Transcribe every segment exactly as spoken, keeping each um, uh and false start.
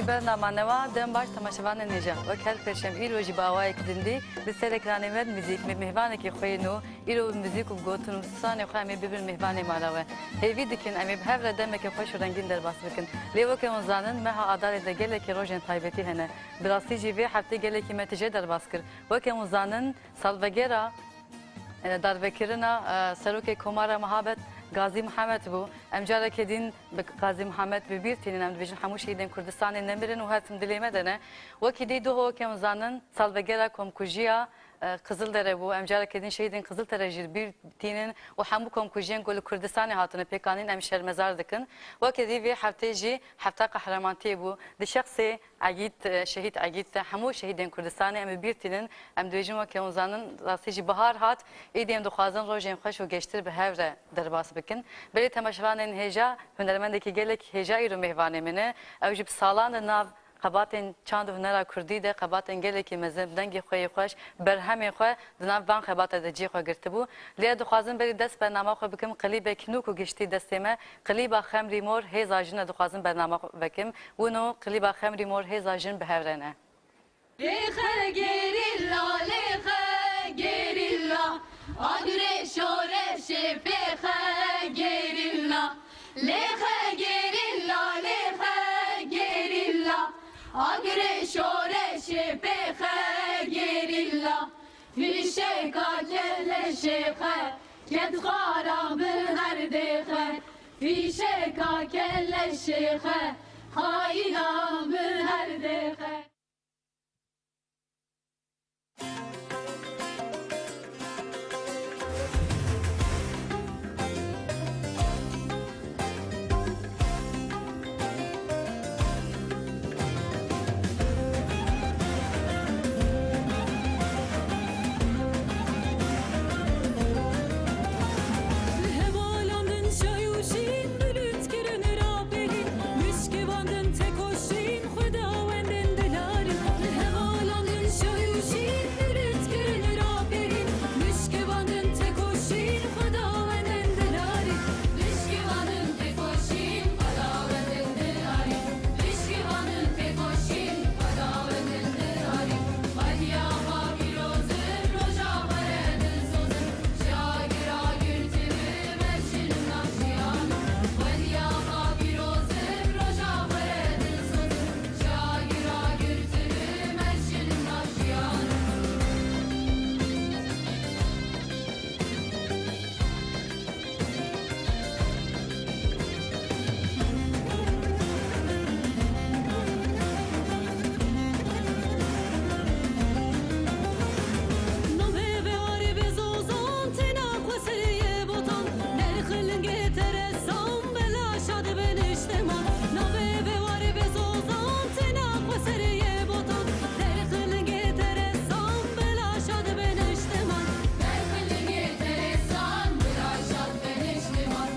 Bernama newa, dem baş temaşevanên hêja. Wek her pêşem îro jî bi awayekî din dî, li ser ekranê me muzîk, me mêvanekî xwe yê nû, îro bi muzîk û bi gotin û bi stranê xwe em ê bibin mêvanê mala we. Hêvî dikin em ê bi hev re demeke xweş û rengîn derbas bikin. Lê weke hûn zanin, meha Adarê de gelekî rojên taybetî hene. Bi rastî jî vê heftê gelekî me tije derbas kir. Weke hûn zanin, salvegera, e, darbekirina, e, Serokê Komara Mihabet Gazî Mihemed bû. Em careke din bi Gazî Mihemed bi bîr tînin, em dibêjin hemû şehîdên Kurdistanê nemirin û her tim dilê me de ne. Wekî dî duho weke hûn zanin, salvegera komkujiya, e, Qizildere bû. Em careke din şehîdên Qizildere jî bi bîr tînin û hemû komkujiyên ku li Kurdistanê hatine pêkanîn em şermezar dikin. Weke dî vê heftê jî hefta qehremantiye bû. Di şexsê Egîd, e, şehîd Egîd de hemû şehîdên Kurdistanê em bi bîr tînin. Em dibêjin weke hûn zanin, rastî jî bihar hat. Êdî em dixwazin rojên xweş û geştir bi hev re derbas bikin. Belê temaşevanên hêja, hunermendekî gelek hêja îro mêvanê min e. Ew jî bi salan di nav xebatên çand û hunera kurdî de, xebatên gelekî mezin, bi dengê xwe yê xweş, berhemên xwe di nav van xebata de cihê xwe girtibû. Lê ez dixwazim berî dest bernama xwe bikim klîbek nûk û giştî destê me. Klîba Xemrî Mor Hêza Jin e, dixwazim bernama xwe vekim. Wino klîba Xemrî Mor Hêza Jin bi hev re ne. Lêxe gerîla, lêxe gerîla, agirê şoreşê pêxe gerîla. Lêxe gerîla, lêxe gerîla, agirê şoreşê pêxe gerîla. Fîşeka keleşê xe ket xara bi her dêxe. Fîşeka keleşê xe xayîna bi her dêxe. Hevalandin şay û şîn, bilût kirin raperî, mişkivandin tek û şîn, xwedawendin dilarî. Hevalandin şay û şîn, bilût kirin raperî, mişkivandin tek û şîn, xwedawendin dilarî. Mişkivandin tek û şîn, xwedawendin dilarî. Mişkivandin tek û şîn, xwedawendin dilarî. Xwediya xwe pîroz im, roja xwe re dilsoz im. Navê vê warê bê zozan têna xweserê yê botan. Derxi lingê teresan bela şa dibe niştêman. Navê vê warê bê zozan têna xweserê yê botan. Derxi lingê teresan bela şa dibe niştêman. Derxi lingê teresan bela şa dibe niştêman.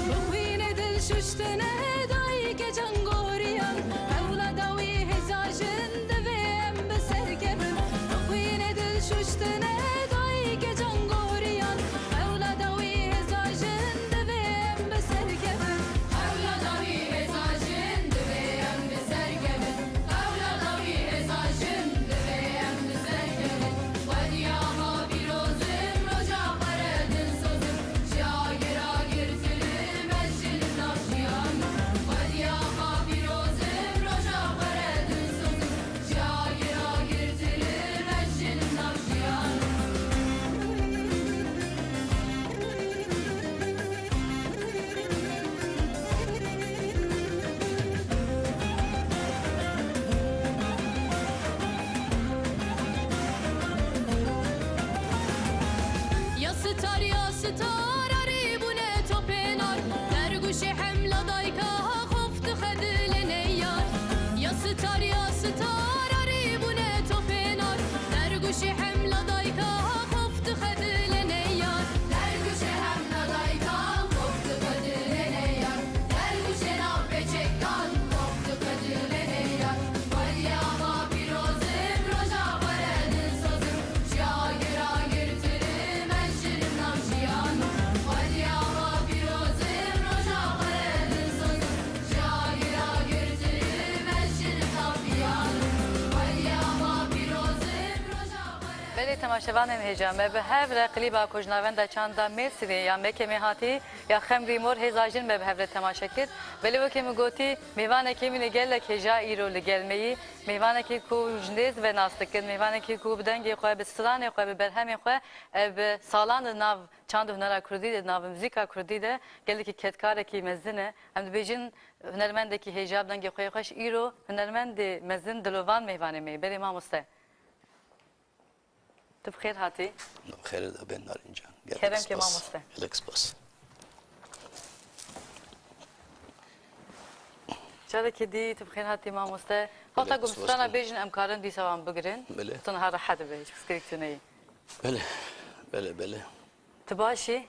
Bi xwînê dil şuştine dayike cangoriyan, ewlada wî hêza jin divê em bi ser kevin. Bi xwînê dil şuştine dayike cangoriyan, ewlada wî hêza jin divê em bi ser kevin. Ewlada wî hêza jin divê em bi ser kevin. Ewlada wî hêza jin divê em bi ser kevin. Xwediya xwe pîroz im, roja xwe re dilsoz im. Ji agir agirtir im, ez jin im nav jiyan. Xwediya xwe pîroz im, roja xwe re dilsoz im. Ji agir agirtir im, ez jin im nav jiyan. Ya sitar, ya sitar, arî bûne to Belê temaşevanên hêja me, bi hev re klîba ku ji navenda çanda Mêrsînê ya Mekemê hatî ya Xemrî Mor Hêza Jin me bi hev re temaşe kir. Belê wekî min gotî, mêvanekî min ê gelek hêja îro li gel me yî. Mêvanekî ku ji nêz ve nas dikin, mêvanekî ku bi dengê xwe, bi stranê xwe, bi berhemê xwe, e, bi salan di nav çand û hunera kurdî de, di nav muzîka kurdî de gelekî kedkarekî mezin e. Em dibêjin hunermendekî hêja bi dengê xwe yê xweş. Îro hunermendê mezin Dilovan mêvanê me yê. Belê mamoste. Tu bi xêr hatî. Xêr de ben Narincan. Gelek Kerem ke spas. Mamoste. Gelek spas. Carekê dî tu bi xêr hatî mamoste. Wexta Gelek ku spas strana kim. Bêjin em karin dîsa wan bigirin. Belê. Tu niha rehet dibe, hiç pirsgirêk tu neyê. Belê, belê, belê. Tu baş î?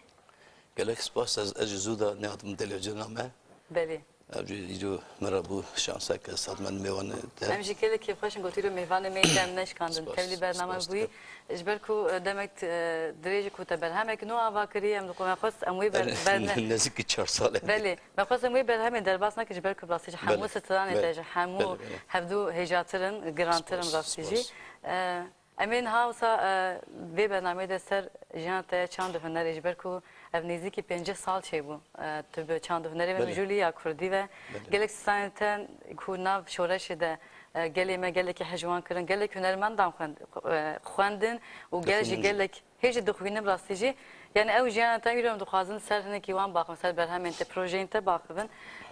Gelek spas, ez, ez ji zû de nehatim televîzyona me. Belê. Ev jî îro min re bû şansek, ez hatime mêvanê te. Em jî gelek kêfxweş in, gotî ro mêvanê me yê te em neşkandin. Spas, Tevlî bername spas bûyî. Dikim. Ji ber ku, e, demek, e, dirêj ku te berhemek nû ava kirî, em dixwe me xwest em wê ber-, Belê, berne. Nêzîkî çar sal e. Belê. Me xwest em wê berhemê derbas nekin, ji ber ku bi rastî ji hemû Belê. Stranê Belê. Te, ji hemû Belê, belê. Hevdû hêjatir in, girantir in Spas, rastî jî. Spas. E, Em ê niha wisa, e, vê bernameyê de ser jiyana te ya çand û hunerê, ji ber ku ev nêzîkî pêncî sal çêbû. E, tu bi çand û hunerê ve Belê. Mijûlî ya kurdî ve Belê. Gelek stranên te ku nav şoreşê de, e, gelê me gelekî hej wan kirin, gelek hunermendan xwend-, e, xwendin û gel jî Dixwînin jî. Gelek hê jî dixwînin rastî jî. Yani ew jiyana te îro em dixwazin ser hinekî wan baxivin, ser berhemên te, projeyên te baxivin.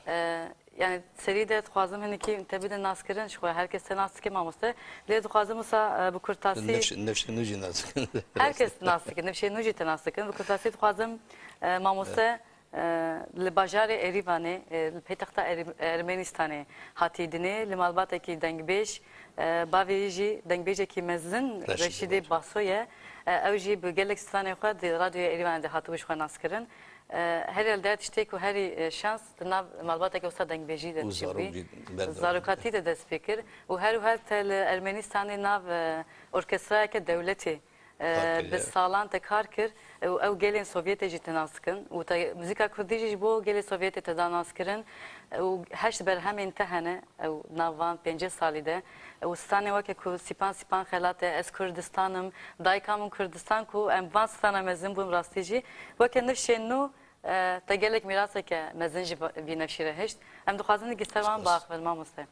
E, Yani serî de dixwazim hinekî te bidin naskirin, ji xwe her kes te nas dike mamoste. Lê dixwazim wisa, e, bi kurtasî Nifş-, nifşê nû jî nas dikin. Her kes nas dike, nifşê nû jî te nas dikin. Bi kurtasî dixwazim, e, mamoste, Evet. e, li bajarê Erîvanê, e, li paytexta Erî-, Ermenistanê hatî dinê, li malbatekî dengbêj, e, bavê wî jî dengbêjekî mezin Reşîdê Reşîdê Baso. Baso ye. E, ew jî bi gelek stranê xwe di radyoya Erîvanê de hatibû ji xwe naskirin. E, herhalde tiştê ku herî, e, şans di nav malbateke wisa dengbêjî de Û çêbûyî. Zarok jî berdewam. Zarokatî de dest pê kir û her û her te li Ermenistanê nav, e, orkestrayeke dewletê, e, Kar kiriye. Bi salan te kar kir, e, û ew gelên Sovyetê jî te nas dikin û te muzîka kurdî jî ji bo gelê Sovyetê te da naskirin, e, û heşt berhemên te hene, ew nav van pêncî salî de, e, û stranê weke ku Sîpan Sîpan Xelat e, Ez Kurdistan im, Dayika min Kurdistan ku em van strana mezin bûn rastî jî, weke nifşên nû, E, te gelek mîraseke mezin ji ba-, vî nefşî re hişt. Em dixwazin di ser wan Spas. Biaxivin, mamoste.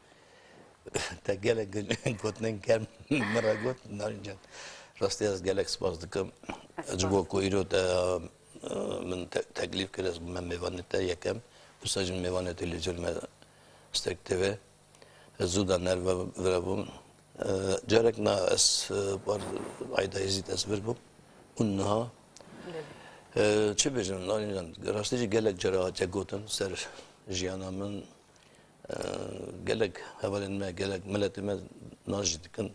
Te gelek gotinên germ min re got, Narincan. Rastî ez gelek spas dikim. Ez Ji spas bo ku dikim. Îro te, e, min te-, teklîf kir, ez bûme mêvanê te yekem. Wisa jî mêvanê televîzyonê me Stek T V. Ez zû da nerve vira bûm. E, carek na ez, e, bar Ayda Êzîd ez vir bûm. Û niha, Belê. E, çi bêjim, Nalîn Can, rastî jî gelek cara hatiye gotin ser jiyana min. E, gelek hevalên me, gelek miletê me nas jî dikin,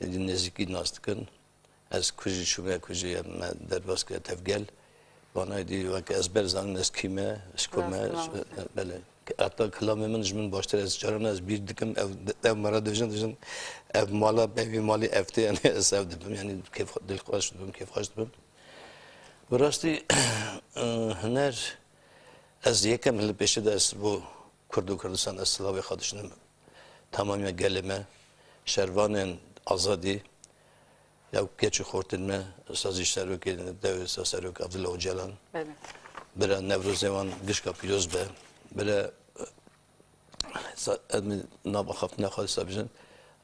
êdî nêzîkî nas dikin. Ez ku jî çûme, ku jî me derbas kir tevgel. Vanayê dî weke ez ber zanim ez kî me, ji ku me, Rast, rast. Belê. Heta kilamê min ji min baştir ez caran ez bîr dikim, ev, ev me re dibêjin, dibêjin, ev mala, ev vî malî ev tê, yani ez ev dibim, yani kêf, dilxweş dibim, kêfxweş dibim. Bi rastî, huner, ez yekem li pêşê de ez bo Kurd û Kurdistan ez silavê xwe dişinim. Tamamiya gelê me, şervanên azadî, ya keç û xortên me, sazî serokê, dewê sa serok Abdullah Ocalan. Belê. Bira Newrozê wan gişka pîroz be. Bira, sa-, em nav axaftina xwe dîsa bijin,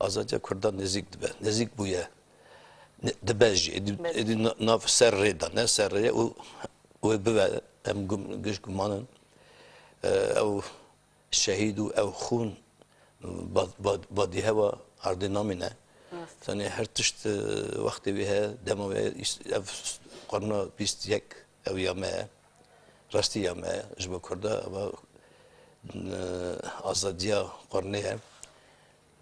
azadiya Kurdan nêzîk dibe. Nêzîk bûye. Ne-, dibe jî. Êdî, Belê. Êdî na-, nav ser rê de, ne ser rê û wê bibe. Em gum-, giş guman in. E, ew şehîd û ew xûn ba-, ba-, badîhewa ardê namîne. Rast. Zanî her tişt, e, wextê wê heye, dema wê heye, îs-, ev qurna bîst yek ew ya me ye. Rastî ya me ye. Ji bo Kurda eva, e, azadiya qurnê ye.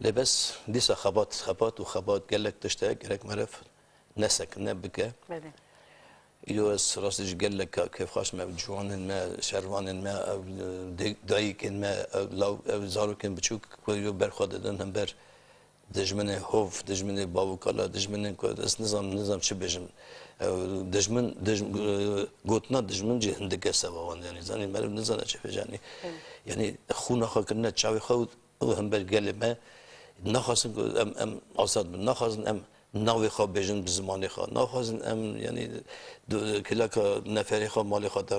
Lê bes dîsa xebat, xebat û xebat gelek tişt e, gerek meriv nesekine bike. Belê. Îro ez rastî jî gelek ke-, kêfxweş me, ev ciwanên me, şervanên me, ev, e, de-, dayikên me, ev law, ev zarokên biçûk ku îro ber xwe didin hember dijminê hov, dijminê bavokala, dijminên ku ez nizam, nizam çi bêjim. Ew dijmin, dij-, e, gotina dijmin jî hindik e seba wan, yanî zanî meriv nizane çi bêje, yanî, Hı. Yanî xûna xwe kirine çavê xwe û û hember gelê me naxwazin ku em, em azad bin, naxwazin em navê xwe bêjin bi zimanê xwe. Naxwazin em, yanî, du-, kilaka neferê xwe, malê xwe de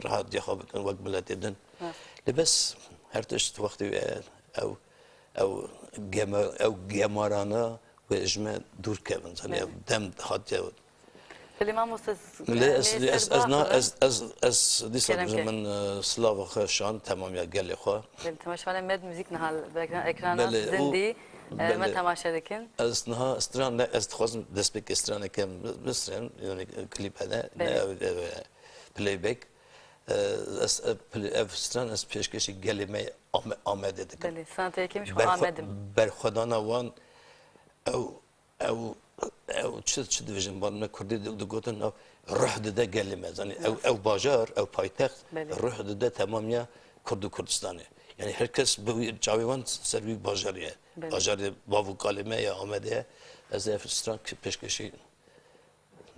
rehat ya xwe bikin wek miletê din. Rast. Lê bes her tişt wextê wê ew, ew gema-, ew gemarana wê ji me dûr kevin. Zanî, belê, ev dem hatiye. Belê mamoste, lê ez, lê ez, ez, na, ez, ez, ez dîsa kerem dibêjim ke. Min, e, silava xwe şand temamiya gelê xwe. Belê, temaşevanê Med Müzik niha li ekran, ekrana, belê, û zindî, e, me, belê, temaşe dikin. Ez niha stran ne, ez dixwazim destpêkê straneke bi-, bistrên, yanî klîp hene, ne, belê, ev, ev, playback. E, ez, e, play-, ev stran ez pêşkêşî gelê me Ame-, Amedê dikim. Belê, sanatê yekê min ji xwe Berxwe-, Amedim. Berxwedana wan ew Ew, ew çi, çi dibêjin, ban me kurdî di-, digotin, ew ruh dide gelê me. Zanî, ew, rast, ew bajar, ew paytext, belê, ruh dide temamiya Kurd û Kurdistanê. Yanî her kes bi wî çavê wan ser wî bajarê ye. Belê. Bajarê bav û kalê me ya Amedê ye. Ez ê ev stran ki-, pêşkêşî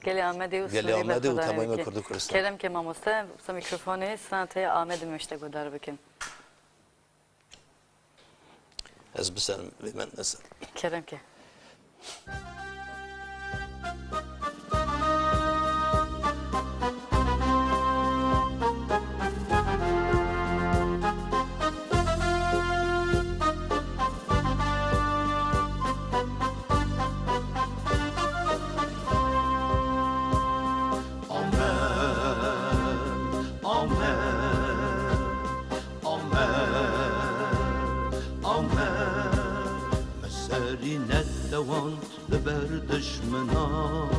gelê Amedê û gelê Amedê û berxwedanê temamiya Kurd û Kurdistanê. Kerem ke mamoste, wisa mîkrofonê sanatê Amedê me ji te guhdar bikin. Ez biserim vê me neser. Kerem ke. Amed, Amed. Amed, Amed, me serî nedewand li ber dijminan,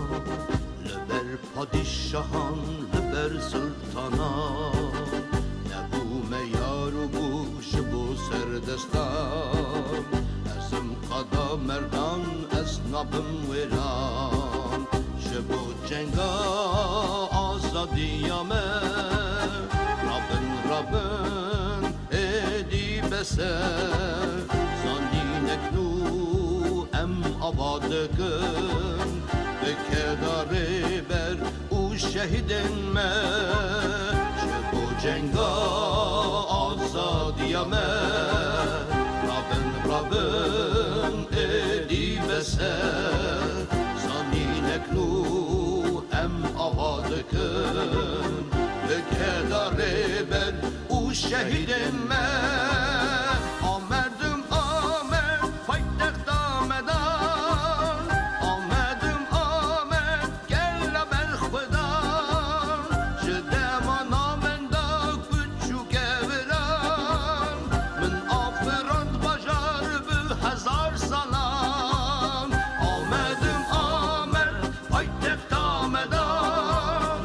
li ber padîşahan, li ber sultanan. Nebû me yar û bû ji bo serdestan, ez im qada merdan, ez nabim wêran. Ji bo cenga azadiya me, rabin, rabin, êdî bes e. Zanînek nû em ava dikin, bi keda rêber û şehîdên me. Ji bo cenga azadiya me, rabin, rabin, êdî bes e. Zanînek nû em ava dikin, bi keda rêber û şehîdên me. Amedim, Amed, paytexta me dan. Amedim, Amed, gela berxwedan. Ji dema navenda kuç û keviran, min afirand bajar bi hezar salan. Amedim, Amed, paytexta me dan.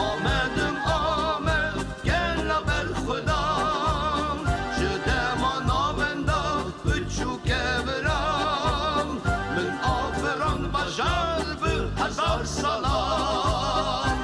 Amedim, Amed, gela berxwedan. Ji dema navenda kuç û keviran, min afirand bajar bi hezar salan.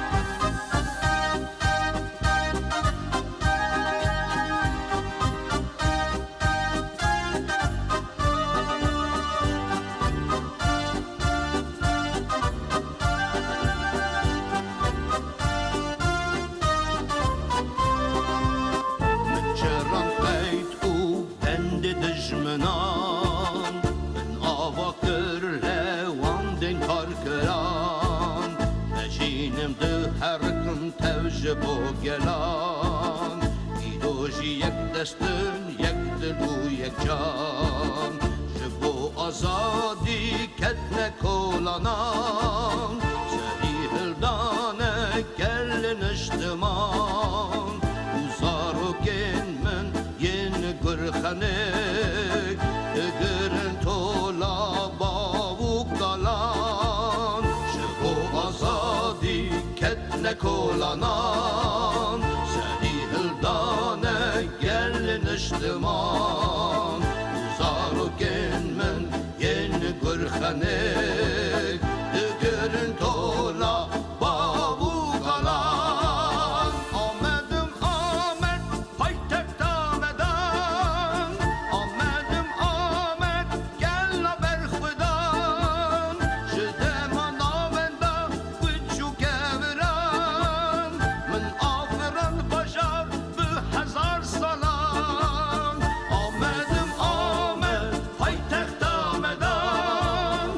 Min çeran qeyd û bendê dijminan, min ava kir lewandên karkiran. Mejînim diherikim tev ji bo gelan, îro jî yek dest in, yek dil û yek can. Ji bo azadî ketine kolanan, serî hildane gel niştiman. Û zarokên min yên gurxenik, digirin tola bav û kalan. Ji bo azadî ketine kolanan, serî hildane gel niştiman. Û zarokên min yên gurxenik, digirin tola bav û kalan. Amedim, Amed, paytexta me dan. Amedim, Amed, gela berxwedan. Ji dema navenda kuç û keviran, min afirand bajar bi hezar salan. Amedim, Amed, paytexta me dan.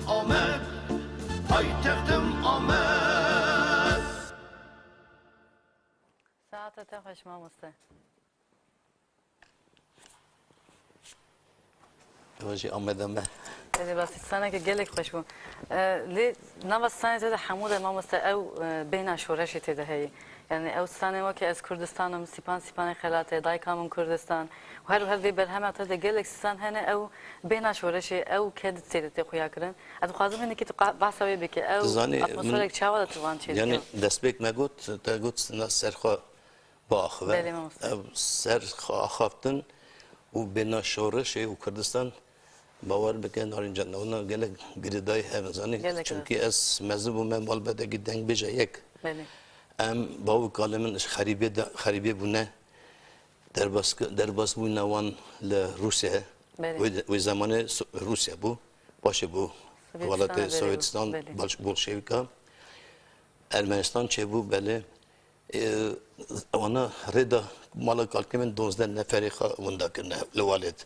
Amed, paytextim Amed. Saete te xweş mamoste. Ew jî Ameda me. Erê, bas straneke gelek xweş bû. E, lê nava stranê te de hemû de mamoste ew, e, bêhna şoreşê tê de heye. Yani ew stranê weke Ez Kurdistan im, Sîpan Sîpanê Xelatê, Dayika Min Kurdistan, û her û her vê berhema te de gelek stran hene ew bêhna şoreşê, ew ked tê de tê xuya kirin. Ez dixwazim hinekî tu qa-, behsa wê bike. Ew Zanî, min, atmosferek çawa de tu van çêdike? Yani destpêk me got, te got sina ser xwe biaxive. Belê, mamoste. Ev ser xwe axaftin û bêhna şoreşê û Kurdistan, bawer bike, Narîn Can, wana gelek girêdayî hev in, zanî. Gelek, Çimkî ez mezin bûme malbetekî dengbêja yek. Belê. Em bavû kalê min ji xerîbê de, xerîbê bûne. Derbas, derbasbûna wan li Rûsyayê. Belê. Wê, wê zemanê Su-, Rûsya bû. Paşê bû Sovyetistana welatê berê, Sovyetîstan, belê. Bolş-, Bolşevîka. Ermenistan çêbû, belê. Ê, wana rê da mala kalkê min duwazdeh neferê xwe winda kirine li Walêt.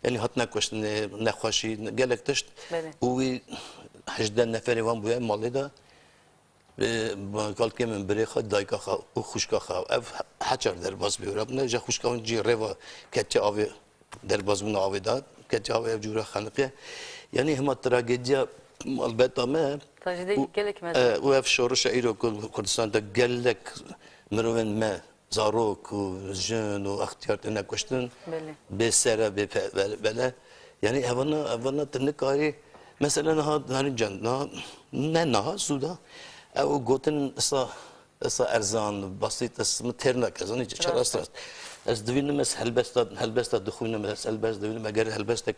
Yanî hatine kuştinê, nexweşî, gelek tişt. Belê. Û wî hejdeh neferê wan bûye malê de. Bi, bi kalkê min birê xwe, dayika xwe û xwişka xwe. Ev he-, heçar derbas bûye. Rabûne ji xwişka min cî rêva ketiye avê, derbas bûna avê de. Ketiye avê ev cûra xeniqiye. Yanî hema tragediya malbeta me Trajedi û, gelek mezin. E, û ev şorişa îro ku Kurdistan de gelek mirovên me, zarok û jin û extiyar têne kuştin. Belê. Bê sere, bê pe-, bele, bele. Yanî evana, evana tu nikarî, mesela niha Narîn Can, niha, ne niha, zû da, ew gotin isa, isa erzan, basît, ez min têr nake, zanî çi, çi Rast. rast, rast. Ez divînim, ez helbesta, helbesta dixwînim, ez helbest divînim, eger helbestek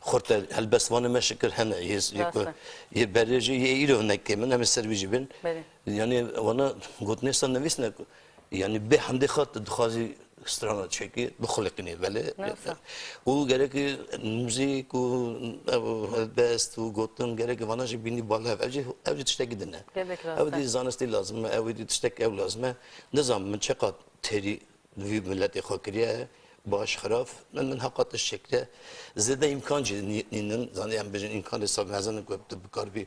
xurt e, helbestvanê me şikir hene, yê, yê Rast ku, e. yê berê jî, yê îro hinekê min, em ê ser wî jî bin. Belê. Yanî wana gotinê sa nivîsne ku, yanî bê hendê xwe tu dixwazî strana çêkî, bixuliqînî, belê. Ne wisa. Û gerekî muzîk û ev helbest û gotin, gerekî vana jî bînî bala hev. Ev jî, ev jî tiştekî din e. Gelek rast e. Ew dî zanistî lazim e, ew dî tiştek ew lazim e. Nizanim min çiqas têrî li vî miletê xwe kiriye, baş, xirab, min, min heqa tişt çêkiriye. Zêde îmkan jî nî-, nînin, zanî em bêjin îmkanê sa mezin in ku tu bikaribî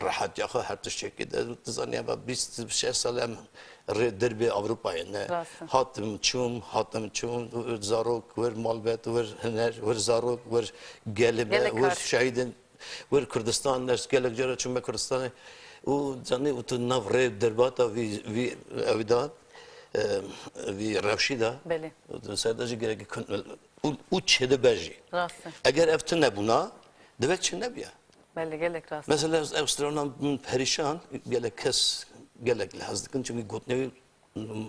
rehetiya xwe her tişt çêkî. De, tu zanî em bîst şeş sal em rê dirbê Ewropayê ne. Rast e. Hatim çûm, hatim çûm, wir zarok, wir malbet, wir huner, wir zarok, wir gelê me, Gelek wir kar. şehîdin. Wir Kurdistan, ez gelek cara çûme Kurdistanê û zanî û tu nav rê derbata vî, vî ew da, e, vî rewşî da. Belê. Û tu ser de jî gerekî kun-, û, û çêdibe jî. Rast e. Eger ev tune bûna, divê çi nebiye. Belê, gelek rast e. Mesela ev, ev strana min perîşan, gelek kes, gelek li hez dikin, çimkî gotinê wî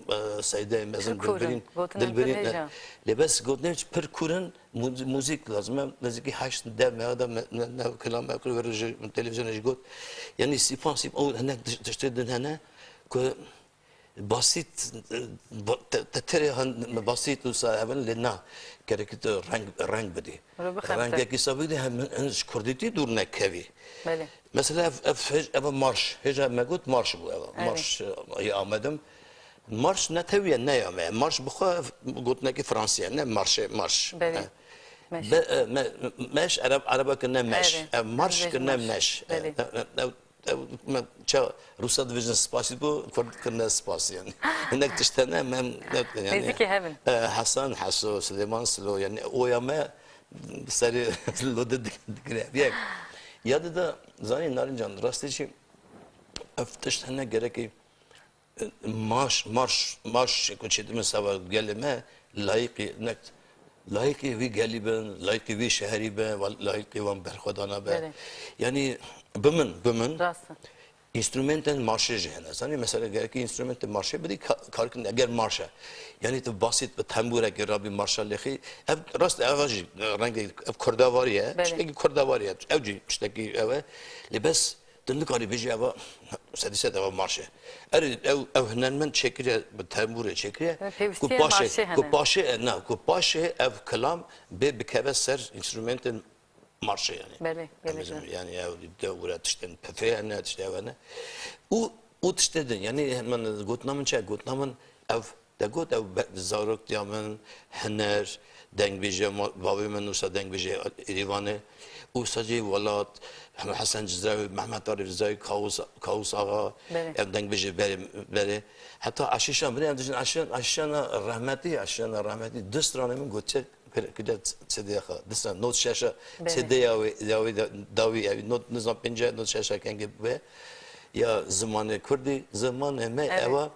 e, Seydeyê mezin, Pir kûr in. Dilbirîn, Gotinên pir Dilbirîn, hêja. Lê bes gotinê pir kûr in, mu-, muzîk lazim e. Nêzîkî heşt deh meha de me, ne, ne, kilam me kir, were ji televîzyonê jî got. Yanî sîpan, sîpan, û hinek tiş-, tiştê din hene ku basît, e, ba-, te, te terê han, basît û sa evin lê na, gerekî tu reng, reng bidî. Mirov bixebite. Rengekî sa bidî, hem, hem ji kurdîtî dûr nekevî. Belê. Mesela ev, ev, hêj-, ev marş, hêja me got marş bû ev. Erê. Marş, e, yê Amedim. Marş ne tewiye, ne ya me. Marş bi xwe ev gotinekî Fransî ye, ne marşê, marş. Belê. E. Meş. Be-, e, me-, meş, Ereb-, Ereba kirine meş. Erê. Ev marş Em bêjin kirine marş. meş. E, Belê. e, e, ev, ev, me, ça, Rûsa dibêjin spasî bû, Kurd kirine spasî yani. Hinek tişt hene, me, ne, yani, Nêzîkî hev in. e, Hasan, Haso, Silêman, Silo, yani oya me serê lo de dik-, dikire. Yek. Ya de de, zanî Narin Can, rastî jî ev tişt hene gerekî, e, marş, marş, marş ku çêdibin sava gelê me, layîqî, ne, layîqî vî gelî bin, layîqî vî şeherî bin, wa-, layîqî wan berxwedana be. Belê. Yanî bi min, bi min, Rast e. Înstrumentên marşê jî hene. Zanî, mesela, gerekî înstrumentê marşê bidî ka-, kar kirin, eger marş e. Yanî, tu basît bi tembûrekê rabî marşa lêxî. Ev rast e, ev jî rengê, ev kurdevarî ye. Belê. Tiştekî kurdevarî ye. Ew jî tiştekî ew e. Lê bes, tu nikarî bêjî, eva sedî sed eva marş e. Erê, ew, ew hunermend çêkiriye, bi tembûrê çêkiriye. Ev pêwîstiyên Ku paşê, marşê ku hene. paşê, e, na, ku paşê ev kilam bê bikeve ser înstrumentên marşê yani. Belê, Em gelek bizim belê. yani ya de ura tiştên pefê hene, tiştê ev hene. Û, û tiştê din, yani hemen gotina min çe, gotina min ev, de got ev be-, zaroktiya min, hiner, Dengbêje ma-, bavê min wisa dengbêje Êrîvanê. Û wisa jî welat, Hesen Cizrew, Mehmet Arif Cizrew, Kawus, Kawus Axa, Belê. Ev dengbêje berê, berê. Heta Eşîşan, birê em dijin Eşîşan, Eşîşana rehmetî, Eşîşana rehmetî, du stranê min got, çe, kire, kire, çe diya xwe, du stran, not şeşa, Belê. Çe diya wê, ya wê da, dawî, ya wê, not, nizam pênce, not şeşa kengê be. Ya zimanê Kurdî, zimanê me, Evet. Ewa,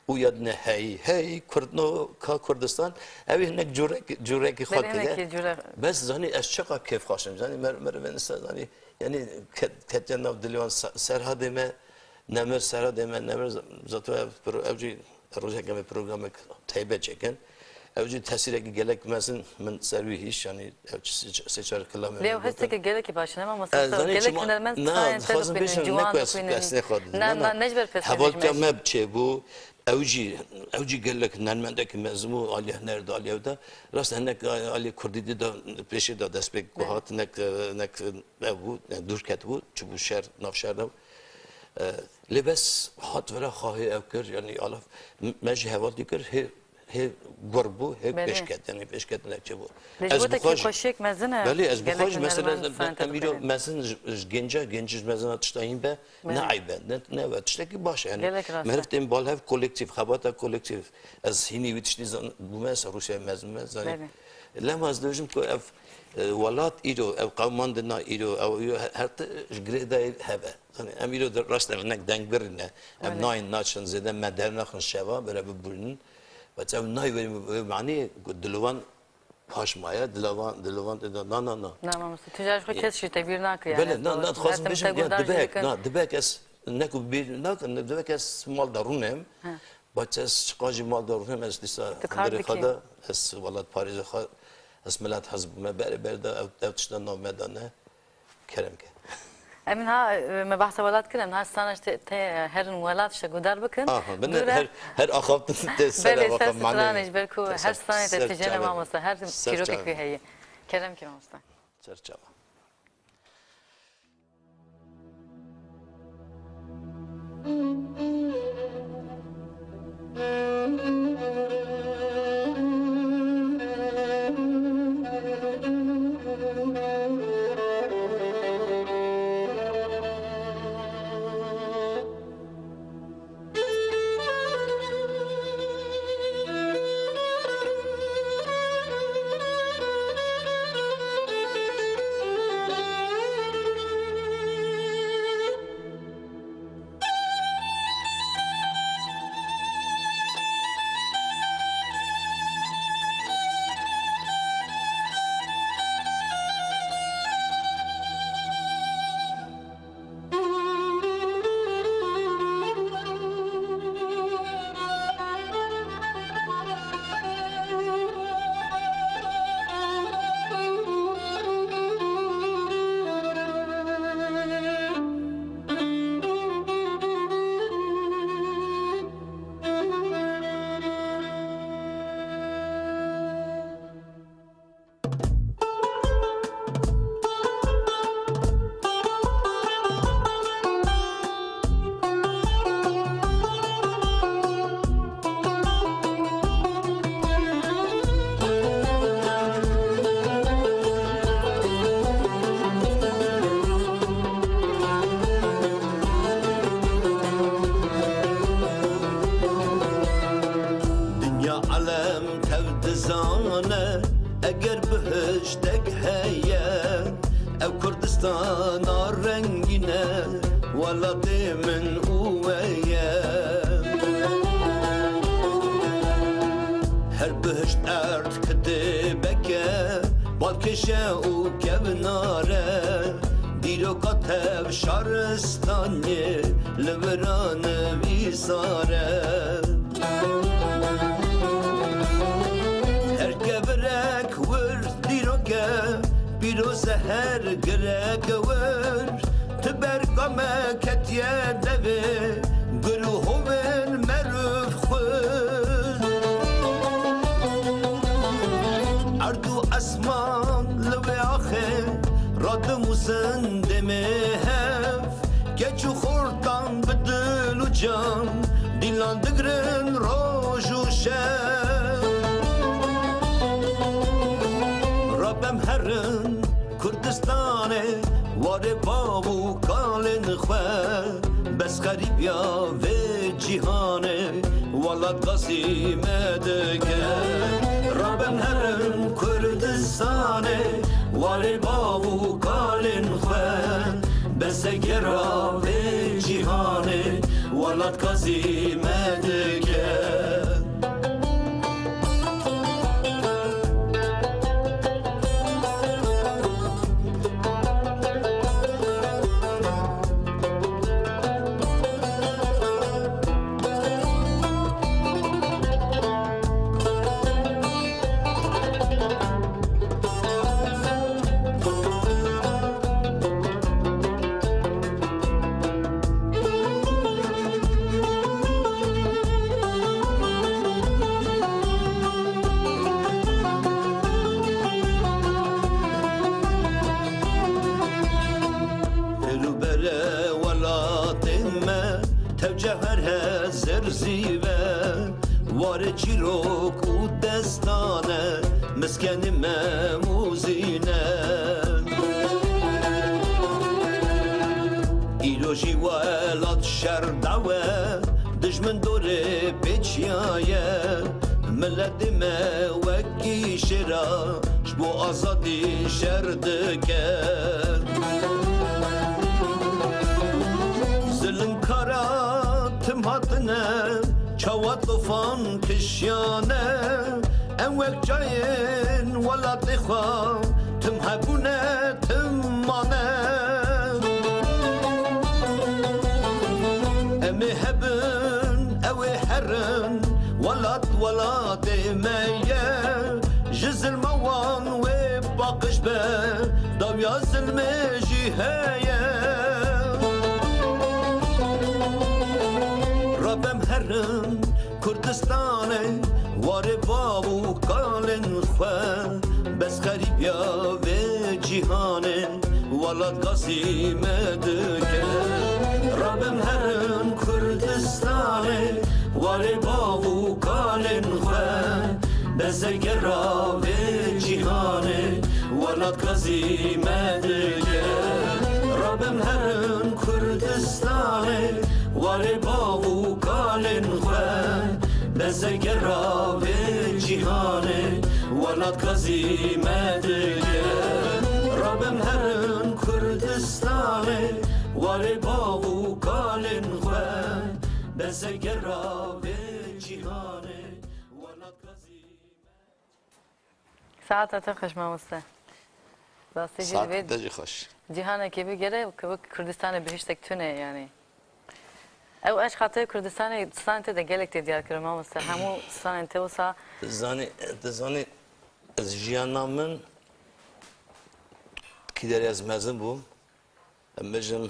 û ya dine hey, hey, Kurdno, ka Kurdistan, ew ê hinek cûrek, cûrekî xwe Belê, kiriye. Hinekî cûre- Bes zanî ez çiqa kêfxweş im, zanî mer-, merivên ser, zanî, yanî ket-, ketiye nav dilê wan se-, Serhadê me, Nemir, Serhadê me, Nemir, z-, zato ev pro-, ev jî rojek em ê programek taybet çêkin. Ew jî tesîrekî gelek mezin min ser wî hîş, yanî ev çi sê, sê çar kilamê Lê min ew gotin. Hesteke gelekî baş e, ne mamoste? Ez Sağ ol. Gelek çima, hunermend na, sayende dixwazim dixwînin, bêjim, ciwan ne ku ez, dixwînin. Ez nêxwe didin. Na, Na, na, na, ne ji ber pês hevaltîya dibêjim. Me çêbû, ew jî, ew jî gelek hunermendekî mezin bû, alî huner de, alî ew de. Rast hinek alî kurdî de, de pêşê de destpêk ku Evet. hat, nek, nek ev bû, nek dûr ketibû, çibû şer, nav şer de. E, lê bes hat vira xahê ev kir, yanî alaf, me jî hevaltî kir, hê hê gur bû, hê Belê. Pêşket, yanî pêşketinek çêbû. Lê ji Ez bo te bixwe jî, kêfxweşiyek mezin e, belê, ez gelek bixwe jî, mesela, hunermend ez, sayende em îro dibînin. Mezin ji, ji genca, genci ji mezina tişta hîn be, Belê. Ne eyb e, ne, ne be, tiştekî baş e, yanî Gelek rast e. Meriv tên bal hev kolektîf, xebata kolektîf. Ez hînî wî tiştî zan-, bûme, ez Rûsyayê mezin me, zanî. Belê. Lema ez dibêjim ku ev, e, welat îro, ev qewmandina îro, ew, îro her, her ti ji girê de hebe. Zanî, em îro de rast em hinek dengbirî ne. Em Belê. Nayên naçin zêde me dernaxin şeva, bere bibûrînin. Ve ew nayê wê, wê manî ku dilovan paş maye, dilovan, dilovan tê de, na, na, na. Na, mamoste, tu car xwe kes jî tebîr nake, yani, Belê, na, tu na, dixwazim her tim bêjim, te ya, guhdar jî dibek, dikin. Na, dibek ez, ne ku bîr nakim, dibek ez mal de rûnem. Ha. Baş ez çiqa jî mal de rûnem, ez dîsa Tu kar hundirê xwe dikî. De, ez welat parêzê xwe, ez milet hez bûme, berê ber de ev, ev tişta nav me de ne. Kerem ke. Em niha, e, me behsa welat kirin, em niha strana te, te herin welat, işte guhdar bikin. Aha, bin Dûre her, her axaftin te ser Belê, ser stranê ji ber ku her stranê te tijene mamoste, her çîrokek wî heye. Kerem ke mamoste. Ser çava. Dinya alem tev dizane, eger bihiştek heye, ev Kurdistana rengîn e, welatê min û we ye. Her bihişt erd kitêbeke, balkêş e û kevnar e, dîroka tev şaristanê li vira nivîsar e. Her kevirek wir dîroke, pîroz e her gireke wir. Ti berka me ketiye devê, gur û hovên meriv xwir. Erd û esman li wê axê, radimûsin demê hev. Keç û xortan bi dil û can, dîlan digirin roj û şev. Bav û kalên xwe, bes xerîbiya vê cîhanê, welat gazî me dike. Rabem herin Kurdistanê, warê bav û kalên xwe, bes egera vê cîhanê, welat gazî me dike. Pêl û bere welatê me, tev cewher hezir zîve, warê çîrok û destane, miskenê me mûzîne. Îro jî welat şer dawe, dijmin dorê pêçiyaye. Miletê me wekî şêra ji bo azadî şer dike. Zilimkara tim hatine, çawa tofan kişiyane. Em wek çayên welatê xwe, tim hebûne, tim mane. Em ê hebin, ew ê herin, welat welatê me ye. Ji zilma wan wê paqij be, dawiya zilmê jî heye. Rabem herin Kurdistanê, warê bav û kalên xwe, bes xerîbiya vê cîhanê, welat gazî me dike. Rabem herin Kurdistanê, warê bav û kalên xwe, bes egera vê cîhanê, welat gazî me dike. Rabem herin Kurdistanê, warê bav û kalên xwe, bes egera vê cîhanê, welat gazî me dike. Rabem herin Kurdistanê, warê bav û kalên xwe, bes egera vê cîhanê, welat gazî me Saeta te xweş mamoste. Rastî jî Saet divê te jî xweş. Cîhanekê bî gere ku wek Kurdistanê bihiştek tune yanî. Ew eşqa te Kurdistanê stranên te de gelek tê diyar kirin mamoste. Hemû stranên te wisa Tu zanî, tu zanî ez jiyana min kî derê ez mezin bûm. Em bêjin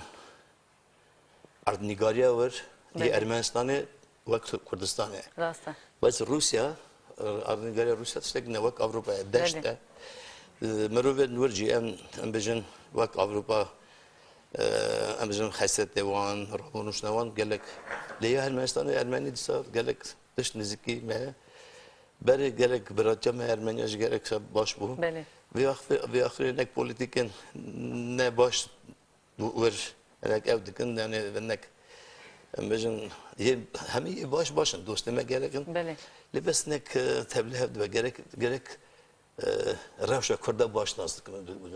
erdnîgariya wir yê Belê. Ermenistanê wek Kurdistanê. Rast e. Bes Rûsya, e, erdnîgariya Rûsya tiştek ne wek Ewropa ye, deşt Belê. E. E, mirovên wir jî em, em bêjin wek Ewropa, e, em bêjin xesetê wan, rabûnuşna wan gelek. Lê ya Ermenistanê Ermenî dîsa gelek tişt nizîkî me ye. Berê gelek biratiya me Ermeniya jî gelek baş bû. Belê. Vê axir, vê axirê nek polîtîkên ne baş wir, hinek ew dikin, yani nek, em bêjin, yê, hemî yê baş, baş in, dostê me gerek in. Belê. Lê bes nek, e, tevlî hev dibe, gerek, gerek, e, rewşa Kurda baş nas dikin.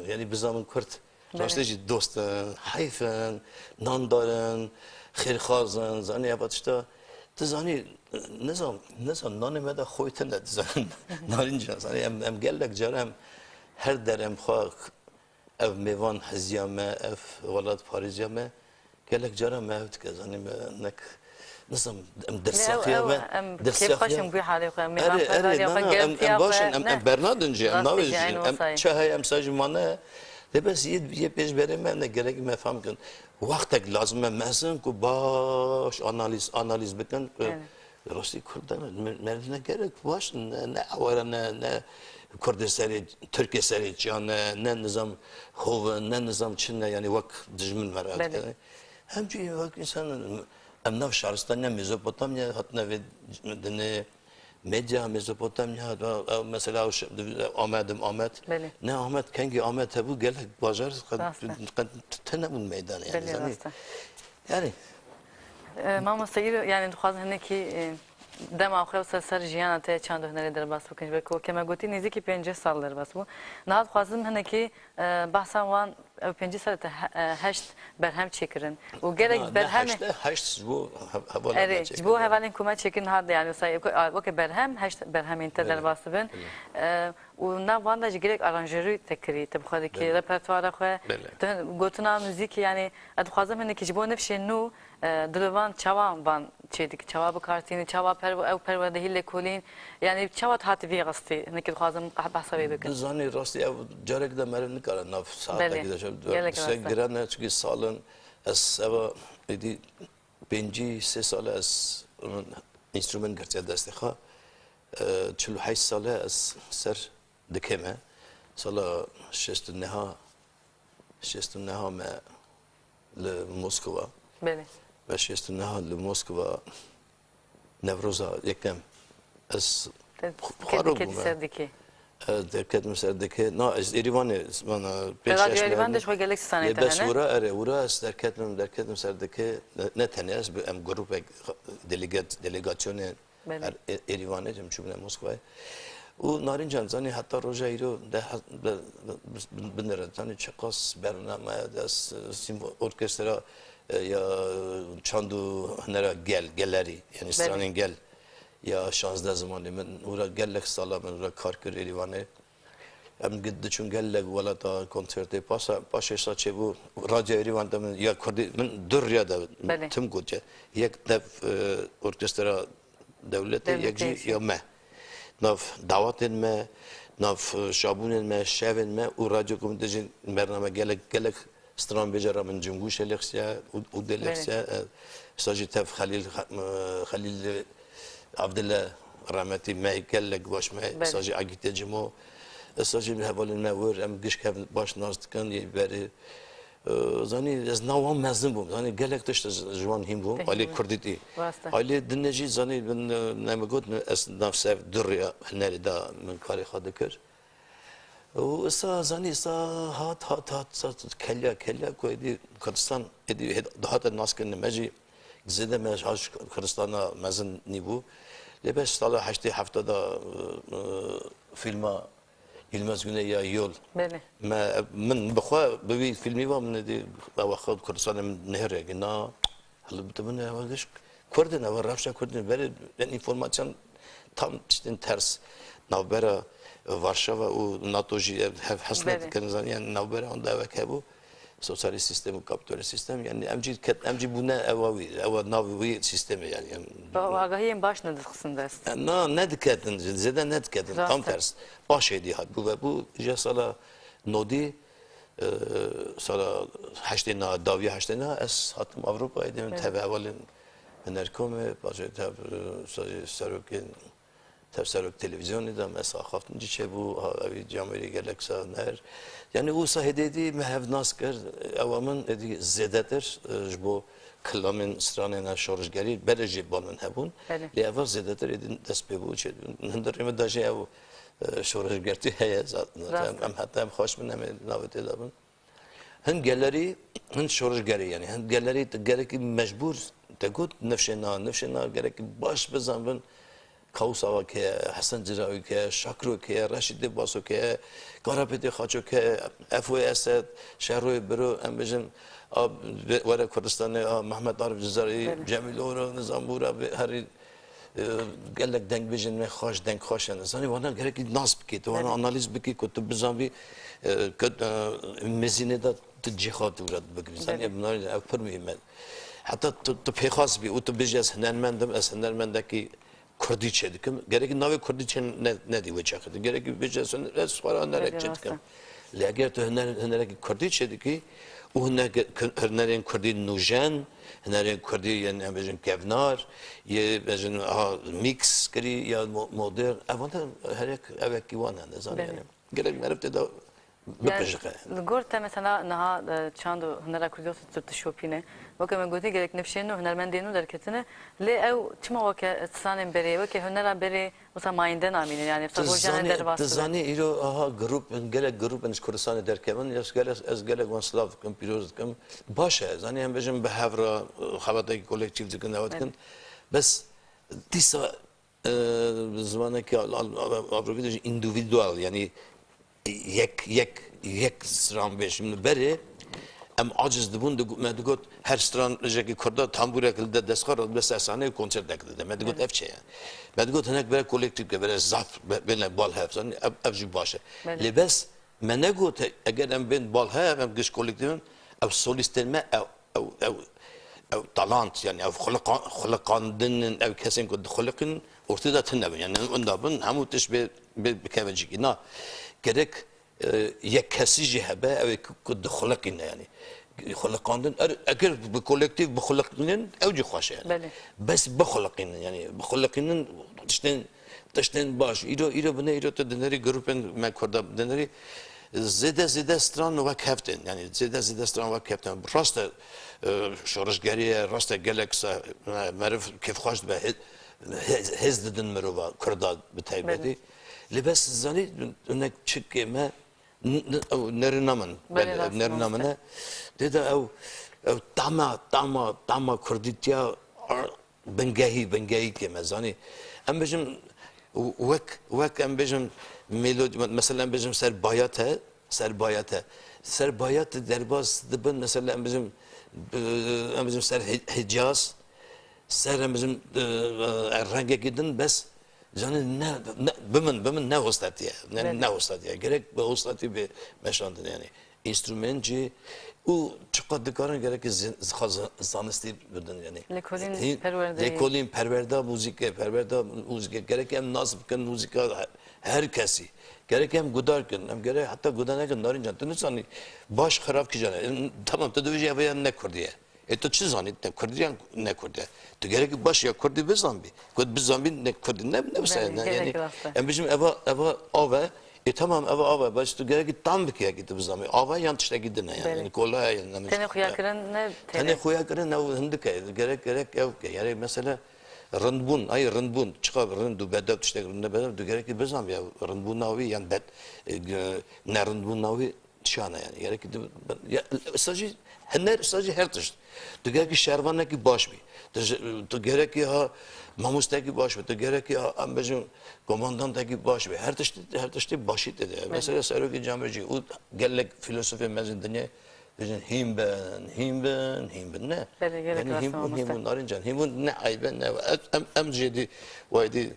Yani bizanin Kurd, Belê. Rastê jî dost in, heyf in, nandar in, xêrxwaz in, zanî eva tişta. Tu zanî, nizam, nizam, nanê me de xwe tune, tu zanî, narinca, zanî, em, em gelek cara em her der em xwe Ev mêvan heziya me, ev welat parêziya me, gelek cara me ev dike, zanî me nek, nizam, em Lê ew, dirsaxiya ew, me, em dirsaxiya kêfxweş in bi halê xwe, em Erê, erê, mêvanperveriya na, xwe, na, em, em girtiya baş in, xwe, em, ne? Em berna din jî, em Rastî navê jî, jî, eyn em wisa ye. Çi heye, em sa jî mane. Lê bes yê, yê pêş berê me ne gerek me fam kin. Wextek lazim e mezin ku baş analîz, analîz bikin ku Erê. Rastî Kurd ne, me-, me ne gerek baş, ne, ne awara, ne, ne Kurdê serê, Tirkê serê çiya ne, ne nizam xov, ne nizam çi ne, yani wek dijmin me re Belê. Dikene. Hem jî wek insan, em nav şaristaniya Mezopotamya hatine vê dinê, Medya, Mezopotamya, ew mesela ew şi-, Amed im, Amed. Belê. Ne Amed, kengî Amed hebû, gelek bajar qe-, Rast e. qe-, tune bûn meydanê, yani, Belê, zanî. rast e. Yani. E, mamoste, îro, yani, dixwazim hinekî, e, dema xwe ser, ser jiyana te çand û hunerê derbas bikin. Ji ber ku weke me gotî, nêzîkî pêncî sal derbas bû. Niha dixwazim hinekî, e, behsa wan, ew pêncî sal te he-, e, heşt berhem çêkirin. Û gelek Na, ne berhemê heşt, heşt ji bo he-, hevalên Erê, me ji bo çêkirin. hevalên ku me çêkirin niha de, yani, mesela, weke berhem, heşt berhemên te Belê, derbas dibin. belê. E, û nav van de jî gelek aranjerî te kirî, te bi xwe dikî, Belê. repertuara xwe, Belê. te gotina muzîkî, yani, ez dixwazim hinekî ji bo nifşên nû, e, dilovan çawa van çêdikî, çawa bikartînî, çawa perw-, ew perwerdehî lêkolîn, yani, çawa hati vî rastî, hinekî dixwazim qeh-, behsa wê bikin. Dizanî rastî ev carek de meriv nikare nav saetekî Belê. de. Gelek Sek rast e. girane, çikî salin, ez eva êdî pêncî sê sal e ez min înstrument girtiye destê xwe. E, çil û heşt sal e ez ser dikê me. Sala şêst û neha, şêst û neha me li Moskova. Belê. Me şêst û neha li Moskova Newroza yekem. Ez Te xwe- xwe diketî bûme. ser dikê. Ez derketim ser dikê. Na, ez Êrîvanê, mana, Te pêş Radyo yaş me Êrîvan de bû. ji xwe gelek stranê Lê te bes hene? wira, erê, wira ez derketim, derketim ser dikê. Ne, ne tenê ez, bi em grûpek delegat-, delegasyonê Belê. er-, Ê-, Êrîvanê, em çûbûne Moskovayê. Û Narîncan, zanî, heta roja îro de he-, de, de, binêre, zanî, çiqas bername, de, s-, simfo-, orkestra, e, ya çand û hunera gel, gelerî, yani Belê. stranên gel, ya şazdeh zimanê min, ûra gelek sala min ûra kar kir Êrîvanê. Em gi-, diçûn gelek welata konsertê. Pasa, paşê sa çêbû, Radyo Êrîvan de min ya Kurdî, min du riya de Belê. tim gotiye. Yek dev, e, orkestra dewletê, Dewletê, yek jî ya me. Nav dawetên me, nav, e, şabûnên me, şevên me û radyo ku min dijîn bername gelek, gelek stranbêje ra min Cingûşê lêxsiye û, û dê Belê. lêxsiye, e, sa jî tev Xelîl, e, Xelîl Avdile, rehmetî me gelek baş me, Belê. sa jî Agîtê Cimo, sa jî hevalên me wir, em gişk hev baş nas dikin, yê berê. E, zanî, ez nav wan mezin bûm. Zanî, gelek tişt ez ji wan hîn bûm. Te hîn Alî bûm. Kurdîtî. Rast e. Alî dinê jî, zanî, bin, e, ne min got, ez nav ser du riya hunerê de min karê xwe dikir. Û esa, zanî, esa hat, hat, hat, sa kelya, kelya ku êdî Kurdistan, êdî hê-, dihate naskirin me jî, zêde me ha ji Kurdistana mezin nîbû. Lê beş sala heştê hefta de, e, e, fîlma Yilmaz Güney ya Yol. Belê. Me, min bi xwe bi wî fîlmî ve min êdî ewa xwe Kurdistanê min nihêre gina. Helu bi min ewa giş Kurd in, ewa rewşa Kurd in. Berê en înformasyon tam tiştên ters. Navbera Varşava û nato jî ev hev hesne Belê. dikirin, zanî, yani navbera wan de ewek hebû. Sosyalist sistem û kapitalist sistem, yani em jî ket-, em jî bûne ewa wî, ewa nav wî sistemê, yani, em Ba-, agahiyên baş nedixistin dest. Na, nediketin, zêde nediketin, Rast tam e. ters. Paşê dî hat bû ve bû, ji sala nodî, e, sala heştê na, dawiya heştê na, ez hatim Ewropayê, dê min Evet. tev hevalên Hunerkomê, paşê tev, e, serokên Tev serok televîzyonê de me saxaftin cî çêbû, ha, evî camêrî gelek sa ner. Yani wisa hêdî hêdî me hev nas kir, ewa min êdî zêdetir, e, ji bo kilamên stranên şorişgerî berê jî bal min hebûn. Belê. Lê eva zêdetir êdî dest pê bû çê. Hundirê min de jî ew, e, şorişgertî heye zaten. Rast e. Em heta em xweş bin, em ê navê tê de bin. Hin gelerî, hin şorişgerî, yani hin gelerî te gerekî mecbûr te got nifşê na, nifşê na gerekî baş bizanbin. Kawus Ava ke, Hesen Cirayo ke, Şakro ke, Reşîdê Baso ke, Karapêtê Xaço ke, Efo Esed, Şeroyê Biro, em bêjin, a, be-, were Kurdistanê, a, Mehmet Arif Cizarî, Belê. Cemîl Oro, nizam bûra be-, herî E, gelek dengbêjên me xweş, deng xweş in. Zanî, wana gerekî nas bikî, tu wana Evet. analîz bikî ku tu bizanbî, e, ku, e, mezînê de tu cî xwe tu re bigirî. Zanî, Belê. ev, ev pir muhîm e. Heta tu, tu pêxwas bî û tu bêjî, "Ez hunermend im, ez hunermendekî kurdî çêdikim." Gerekî navê kurdî çê ne-, nedî wê çaxê de. Gerekî bêjî, "Ez huner-, ez xwe re hunerek Belê, rast e. çêdikim." Lê eger tu huner-, hunerekî kurdî çêdikî û hune-, hunerên kurdî nûjen, hunerên kurdî yên, em bêjin, kevnar, yê bêjin, ha, mîks kirî ya mo-, modern, evan de herek, evekî wan hene, zanî Belê. yani. Gerek meriv tê de Yani, bipejike. Li gor te mesela niha, e, çand û hunera kurdî tu dişopîne. Weke me gotî gelek nifşên nû, hunermendên nû derketine. Lê ew çima weke stranên berê, weke hunera berê wisa mayînde namînin? Yani, wisa rojane derbas dibe. Tu zanî îro aha grûp, gelek grûp in ji Kurdistanê derkevin. Ez gelek, ez gelek wan silav dikim, pîroz dikim. Baş e, zanî em bêjin bi hev re, e, xebatekî kolektîf dikin, ew dikin. Evet. Bes dîsa e, bi zimanekî al-, al-, al-, Avrupî dibêjin individual, yanî yek, yek, yek stranbêj. Min berê em aciz dibûn, digo-, me digot, her stranbêjekî kurda tambûrek li de dest xwe re dibe ser sahneyê û konsertek dide. Me digot, evet, ev çi ye? Me digot, hinek bere kolektîf ke, bere zaf be-, bêne bal hev. Zanî, ev, ev jî baş e. Belê. Lê bes me negot, eger em bên bal hev, em giş kolektîf in, ev solîstên me, ew ew, ew, ew talant, yani ew xuliqa-, xuliqandinin, ew kesên ku dixuliqînin, ortê de tune bin. Yani wenda bin, hemû tişt bê, bê bikeve cîkî. Na, gerek, e, yek kesî jî hebe, ew ê ku, ku dixuliqîne yani. Xuliqandin, er, eger bi kolektîf bixuliqînin, ew jî xweş e yani. Belê. Bes bixuliqînin yani, bixuliqînin tiştên Tiştên baş. Îro, îro bine, îro tu dinêrî grûpên me kurda dinêrî, zêde, zêde stran wek hev tên. Yani zêde, zêde stran wek hev tên. Rast e, e, şoreşgerî ye, rast e gelek se, e, meriv kêfxweş dibe, hê-, hê-, hêz didin mirova, kurda bi taybetî. Belê. Lê bes zanî, hinek çikê me, N-, n-, ew nerina min. Belê, rast e, nerina min mamoste. E. Tê de ew, ew tama, tama, tama kurdîtiya, a, bingehî, bingehî kê me zanî. Em bêjin, wek, wek em bêjin melodî, me-, mesela em bêjin ser bayat e, ser bayat e. Ser bayat derbas dibin, mesela em bêjin, e, em bêjin ser Hi-, Hicaz, ser em bêjin, e, e, rengekî din bes Zanî ne, ne, bi min, bi min ne hostatiye. Ne, belê, ne hostatiye. Gerek bi hostatiye be meşandin yani. Înstrument jî û çiqas dikarin gerek zin-, xwe zan-, zanistî bidin yani. Lêkolîn, hî-, perwerdeyê. Lêkolîn, perwerda muzîkê, perwerda muzîkê. Gerek em nas bikin muzîka he-, her kesî. Gerek em guhdar kin. Em gerek heta guhdar nekin, Narîn can. Tu nizanî baş xirab kîjan e. Tamam, tu dibêjî ev ya ne kurdî ye. Ê tu çi zanî? Te kurdî yan ne kurdî? Tu gerekî baş ya kurdî bizanbî. Ku bizanbî ne kurdî ne, ne wisa ye, belê, ne, gerek yani, rast e. Em bêjin eva, eva av e. Ê tamam, eva av e. Baş tu gerekî tam bikî yekî tu bizanbî. Av e yan tiştekî din e yani. Belê. Yani kola ye yani. Tenê xuyakirin ne tenê têne? Xuyakirin ne hindik e. Gerek, gerek ew ke. Yani mesela rindbûn, ay rindbûn. Çiqa rind û bedew tiştek rind ne bedew. Tu gerekî bizanbî ya rindbûna wî yan bed, e, ge-, ne rindbûna wî. Çi hene yani? Gerekî tu, ya, usta jî, huner, usta jî her tişt. Tu gerekî şervanekî baş bî. Tu ji, tu gerekî ha mamostekî baş bî. Tu gerekî ha, em bêjin, komandantekî baş bî. Her tiştî, her tiştî başî tê de. Evet. Mesela Serokê Camê jî û gelek filozofê mezin dinyayê bêjin hîn bin, hîn bin, hîn bin. Ne? Belê, gelek rast e mamoste. Yani hîn bin, hîn bin, Narîn can. Hîn bin ne eyb e, ne. Em, em, em jê dî, way dî,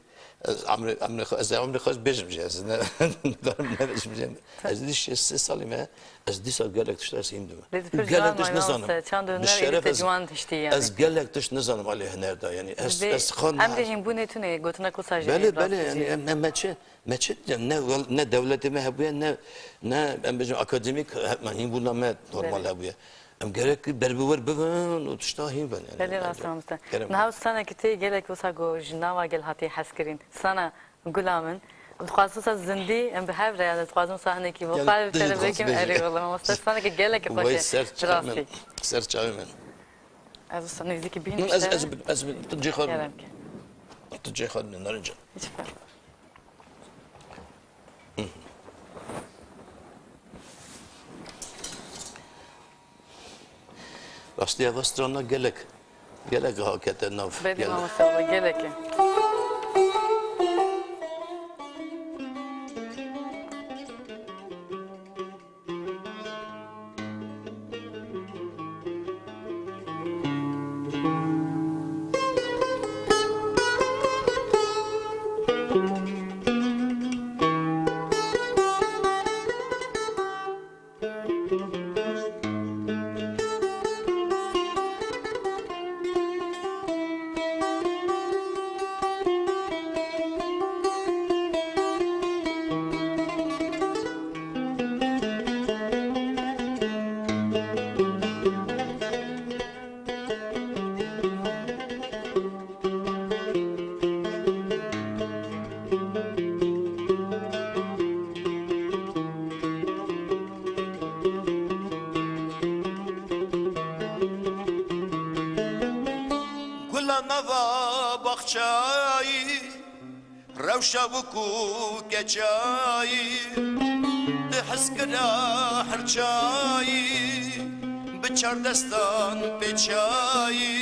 Ez emrê, emrê xwe, ez ê emrê xwe bêjim jî, ez ne, ne bêjim jî. Ez dî şêst sê salî me, ez dîsa gelek tişt ez hîn dime. Lê tu pir gelek ciwan tişt nizanim. Mamoste, çand û huner êdî te ciwan tiştî yani. Ez gelek tişt nizanim alî huner de, yani ez, ez xwe em dê hînbûnê tune, gotinek wisa jî. Belê, belê, yani em, em, me çi, me çi, ne, ne dewletê me hebûye, ne, ne, em bêjin akademîk, he-, hînbûna me normal hebûye. Belê. Em gerek ber bi wir bibin û tişta hîn bin, yani. Belê, rast e mamoste. Niha stranekî tê gelek wisa ku ji nava gel hatiye hezkirin. Strana Gula Min. Dixwazim wisa zindî, em bi hev re, yani dixwazim wisa hinekî bo xwe bi te re bikim. Erê wele mamoste, stranekî gelekî xweş e. Ser çavê min. Ser çavê min. Ez wisa nêzîkî bînim. Ez, ez, ez, tu cê xwe. Gerek. Tu cê xwe, Narîn can. Hiç fark. Rastî eva strana gelek, gelek hakete nav. Belê mamoste, gelek e. Nava baxçayî, rewşa wikû keçayî, di hizkira herçayî, bi çar destan pêçayî,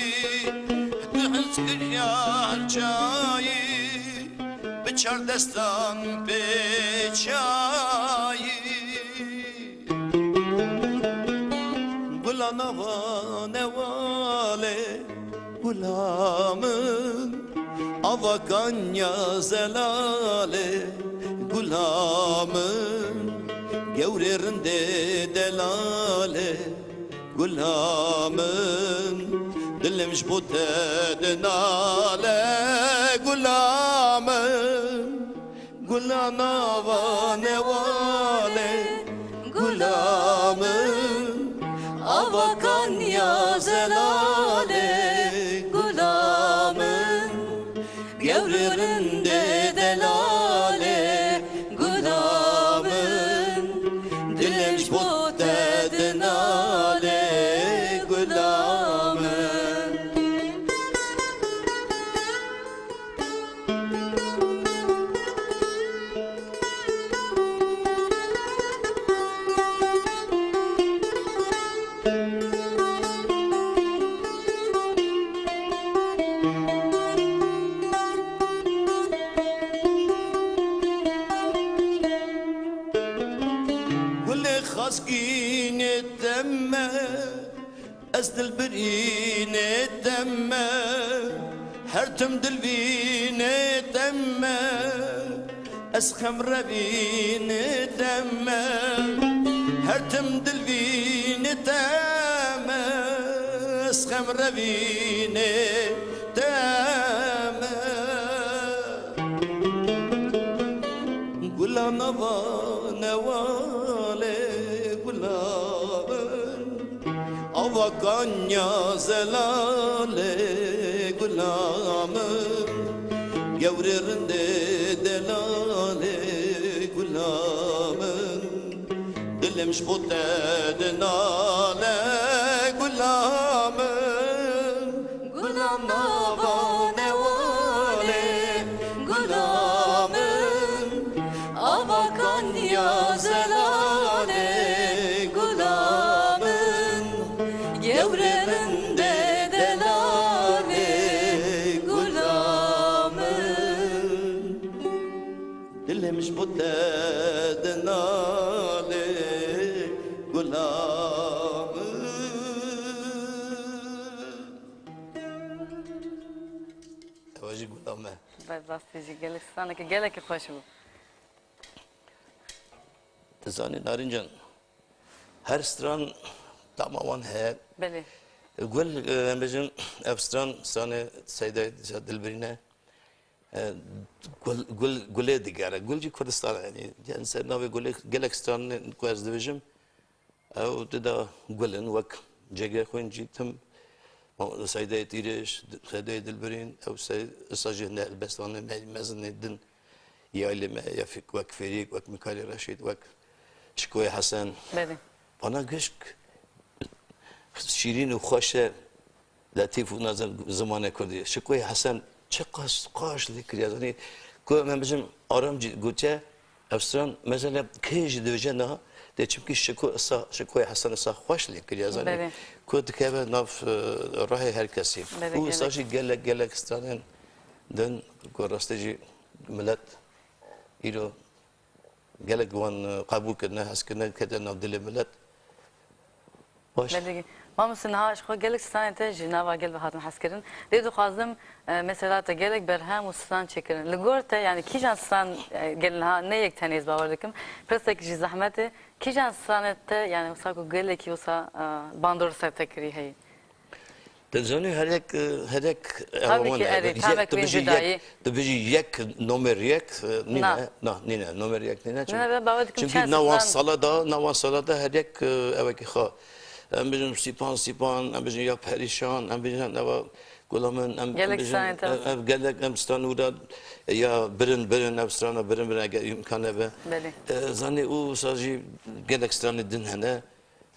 di hizkira herçayî, bi çar destan pêçayî. Gula nava newalê, gula min, ava kanya zelalê, gula min, gewrê rindê delalê, gula min, dilim ji bo te dinale, gula min. Gula nava newalê, gula min, ava kanya zelalê, gula min, gewrê rindê delalê, gula min, dilim ji bo te dinale, gula min. Gulê xaskînê te me, ez dilbirînê te me, her tim dilvînê te me, ez xemrevînê te me, her tim dilvînê te me, ez xemrevînê te me. Gula nava newalê, gula min, ava kanya zelalê, gula min, gewrê rindê delalê, gula min, dilim ji bo te dinale, gula min. Gula nava newalê, gula min, ava kanya zelalê, gula min, gewrê rindê delalê, gula min. Dilim ji bo te dinale, gula min. Ew jî gula me. Bi rastî jî gelek straneke gelekî xweş bû. Dizanî Narîncan, her stran tama wan heye. Belê. Gul, e, em bêjin, ev stran, stranê Seyda Dilbirîn e. E, gul, gul, gulê digere. Gul jî Kurdistan e, yanî, yanî ser navê gulê gelek stranên ku ez dibêjim, ew dida gul in, wek Cege Xwîn jî tim, Seydeyê Tîrêj, Seydeyê Dilbirîn, ew se-, esa jî ne helbestvanê me, mezinê din, ya li me, ya fi-, wek Fêrîk, wek Mîkalê Reşîd, wek Şikoyê Hesen. Belê. Vana gişk şîrîn û xweş e, letîf û nazanim zimanê kurdî. Şikoyê Hesen çi qas qaş lê kiriye, zanî, ku em bijim Aram jî gotiye, ev stran, mesela, kê jî dibêje niha, dê çimkî Şiko, sa, Şikoyê Hesen sa xweş lê kiriye, zanî, belê, ku dikeve nav, e, rehê her kesî. Belê, û sa gelek jî gelek, gelek stranên din ku rastî jî milet îro gelek wan, e, qebûl kirine, hez kirine, kete nav dilê milet. Baş. Belê. Mamoste, niha ji xwe gelek stranên te ji nava gel ve hatin hezkirin. Lê dixwazim, e, mesela te gelek berhem û stran çêkirin. Li gor te, yani kîjan stran, e, gel niha ne yek tenê ez bawer dikim. Pirsek jî zehmet e. Kîjan stranê te, yani wisa ku gelekî wisa, e, bandor ser te kirî heye? Te zanî her yek, e, her yek ew wan e. Tabii ki, erê, yek, tamek tu wê bijî yek, cudayî. Tu bijî yek, nomer yek, e, nîne, na, nîne, nomer yek nîne. Çünkü, na, ben bawer dikim çünkü çend na wan stran sala da, na wan sala da her yek, e, ewekî xwe. Em bijin Sîpan, Sîpan, em bijin ya Perîşan, em bijin eva Gula min, em, em bijin, ev, ev gelek, em stran û da, ya Birin, Birin, ev strana Birin, Birin, eger îmkan hebe. Belê. E, zanî û sa jî gelek stranê din hene.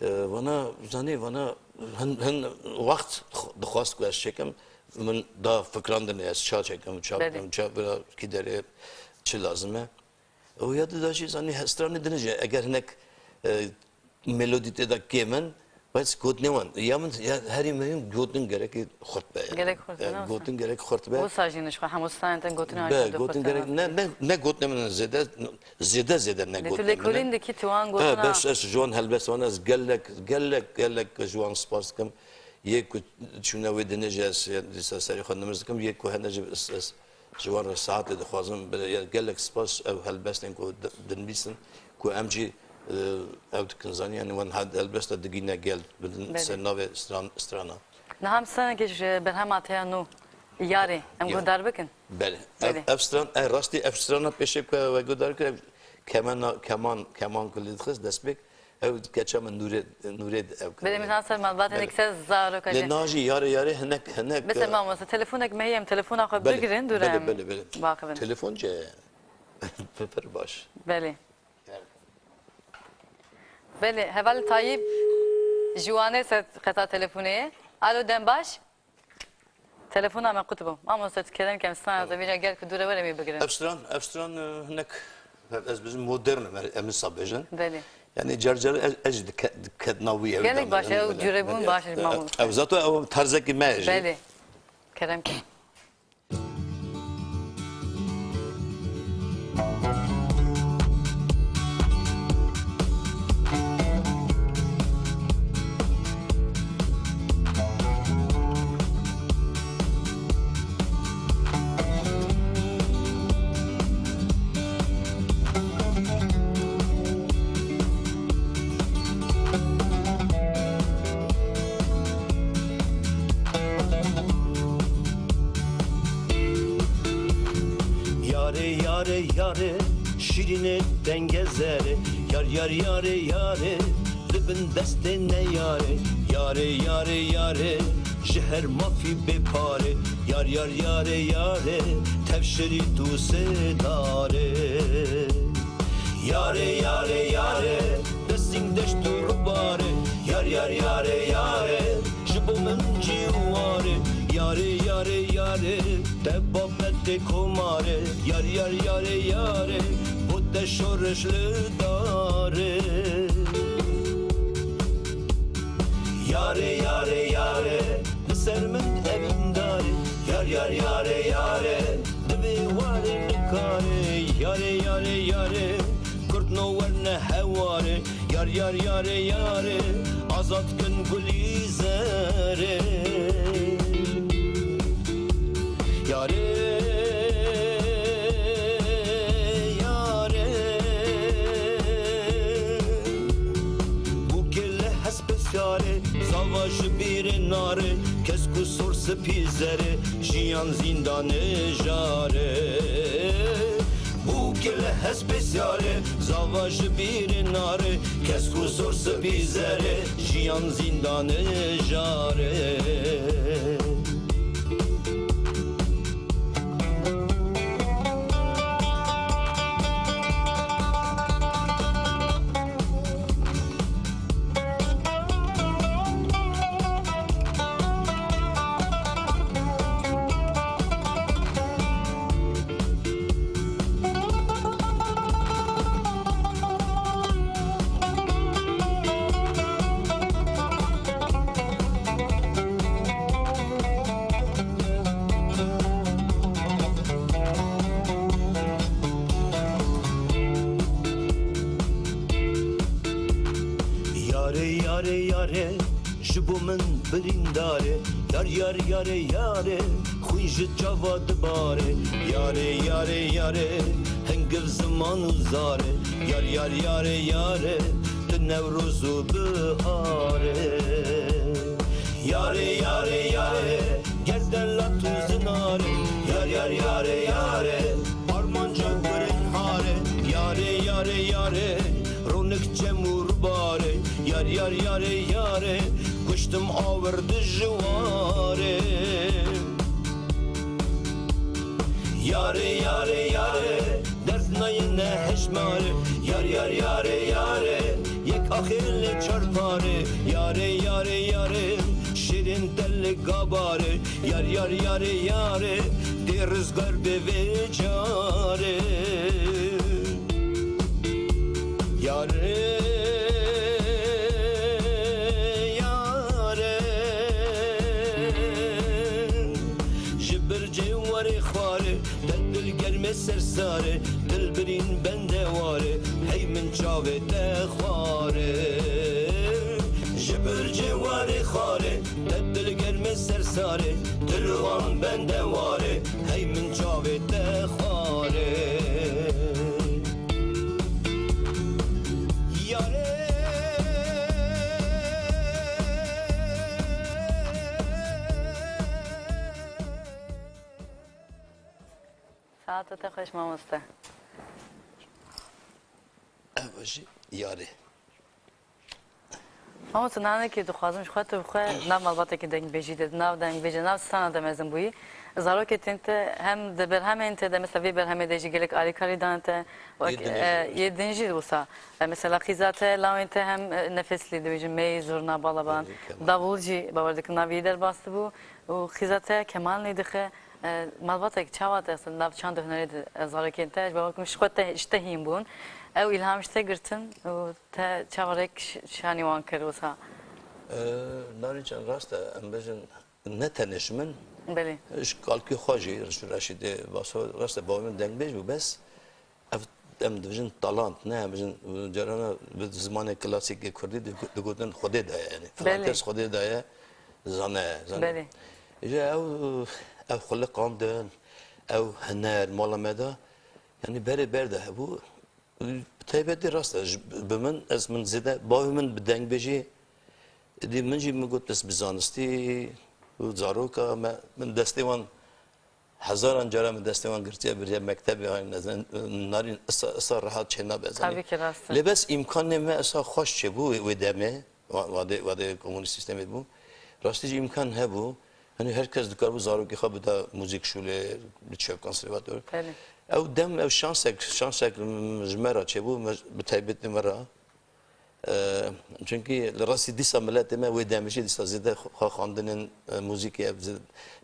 E, vana, zanî, vana hin, hin wext dixwast ku ez çêkim. Min da fikrandinê ez ça çekim, ça Belê. bikim, ça bira kî derê çi lazim e. Û ya dida jî zanî he stranê din jî eger hinek, e, melodî tê de kêm in, bes gotinê wan. Ya min ya herî muhîm gotin gerekî xurt be yani. Gerek xurt be, E, ne gotin olsa? gerek xurt be. Wisa jî nişxwe hemû stranên te gotinê Be, gotin gerek ne, ne, ne gotinê min zêde, zêde zêde ne Lê tu gotinê min. lêkolîn dikî tu wan E, gotina. bes ez ji wan helbest wan ez gelek, gelek, gelek ji wan spas dikim. Yê ku çûne wê dinê jî ez dîsa serê xwe nimir dikim. Yê ku hene jî ez, ez ji wan re saetê dixwazim. Bi-, ya gelek spas ev helbestên ku di-, dinivîsin, ku em jî, e, ew dikin zanî, yani wan hel-, helbesta digîne gel, bidin Belê. ser navê stran-, strana. Niha em stranekê ji berhema te ya nû Yarê, em Ya. guhdar bikin? Belê. Ev, Belê. ev stran, e, rastî ev strana pêşê ku we guhdar kir, ev kemana-, keman, keman ku lê dixist destpêk, ev keça min Nûrê, Nûrê di ev Belê, min ha ser malbat Belê. hinek ser zarok Lê hacî. najî yarê yarê hinek, hinek, Bes e, e, mamoste, telefonek me heye, em telefona xwe Belê, bigirin, dûre belê, em belê, belê. biaxivin. Telefon ce? Pir baş. Belê. Belê, heval Tayyip ji Wanê ser xeta telefonê ye. Alo, dem baş? Telefona me qut bû. Mamoste, tu kerem ke em strana te vêca gel ku dûre were em ê bigirin. Ev stran, ev stran, e, hinek, ez bizim modern im, em sa bêjin. Belê. Yani car car ez, ez jî dike-, diketna wî ew Gelek baş e, ew curebûn baş e, mamoste. Ew zato ew tarzekî me ye jî. Belê. Kerem ke. Yarê, yarê, yarê, şîrînê denge zerê. Yar, yar, yarê, yarê, li bin destê neyarê. Yarê, yarê, yarê, ji her mafî bê parê. Yar, yar, yarê, yarê, tevşirî tu sêdarê. Yarê, yarê, yarê, destîng deşt û rûbarê. Yar, yar, yarê, yarê, ji bo min cî û warê. Yarê, yarê, yarê, te babetê komarê. Yar, yar, yarê, yarê, bo te şoreş li darê. Yarê, yarê, yarê, li ser min evîndarê. Yar, yar, yarê, yarê, divê warê nikarê. Yarê, yarê, yarê, kurtno werne hewarê. Yar, yar, yarê, yarê, azad kin gulîzerê. Yarê, yarê, bûkê li hespê siyarê, zava ji bîrê nare, kes ku sor spî zerê, jiyan zîndanê jare. Bûkê li hespê siyarê, zava ji bîrê nare, kes ku sor spî zerê, jiyan zîndanê jare. Yarê, yarê, yarê, ji bo min birîndar e. Yar, yar, yarê, yarê, xwîn ji çava dibare. Yarê, yarê, yarê, hingiv ziman û zar e. Yar, yar, yarê, yarê, tu Newroz û bihar e. Yarê, yarê, yarê, gerden lat û zinar e. Yar, yar, yarê, yarê, armanca gurên har e. Yarê, yarê, yarê, ronik çem û rûbar e. Yar, yar, yarê, yarê, kuştim awir dijwar e. Yarê, yarê, yarê, derd nayê ne hejmar e. Yar, yar, yarê, yarê, yek axê lê çar par e. Yarê, yarê, yarê, şêrên Li gabare, yar, yar, yare, yare, tê rizgar be vê care. Yare, yare, ji bircê warê xware, te dil germê ser sare, dil birîn bende ware, hey min çavê te xware. Ji bircê warê xware, te dil germê ser sare, dil wan bende ware, hey min çavê te xware. Yare. Saeta te xweş mamoste. Ev jî yarê. Mamoste, nanekê dixwazim ji xwe tu bi xwe nav malbatekî dengbêjî de, nav dengbêjê, nav strana de mezin bûyî. Zarokê tên te hem di berhemên te de, mesela vê berhemê de jî gelek alîkarî dan te. Wek, Yê din jî e, wisa. Yê din jî wisa. E, mesela xîza te, lawên te hem, e, nefeslî dibêjin, mey, zurna, balaban, Yê keman. Davul jî bawer dikim navî derbas dibû. Û xîza te keman lê dixe. E, malbatek çawa te nav çand û hunerê de, e, zarokên te, ji bawer dikim ji xwe te, ji te hîn bûn. Ew îlham ji te girtin û te çawa rêk ş-, şanî wan kir wisa? E, Narî can rast e, em bêjin ne tenê ji min. Belê. Ji kalkê xwe jî, ji Reşîdê Baso, rast e, bavê min dengbêj bû, bes ev, em dibêjin talant, ne, em dibêjin, carana bi zimanê klasîkê kurdî di-, digotin Xwedê daye, yanî, filan Belê. Kes Xwedê daye, zane, zane. Belê. Ji ew, ev xuliqandin, ew huner, mala me de, yanî berê ber de hebû. Bi taybetî rast e, ji, bi min, ez min zêde, bavê min bi dengbêjî, dî min jî min got, ez bi zanistî û zaroka me, min destê wan, hezaran cara min destê wan girtiye, biriye mektebê, hani, ez ne, narîn, isa, isa rehat çênabe, zanî. Tabii ki rast e. Lê bes îmkanê me isa xweş çêbû wê, wê demê, wa-, wadê, wadê komunîst sîstemê bû. Rastî jî îmkan hebû. Hani her kes dikaribû zarokê xwe bida muzîk şûlê, biçe konservator. Belê. Ew dem, ew şansek, şansek ji me re çêbû, me, bi taybetî me re. Eee, çunkî li rastî dîsa miletê me wê demê jî dîsa zêde xwe xwendinên, e, muzîkê ev zêde,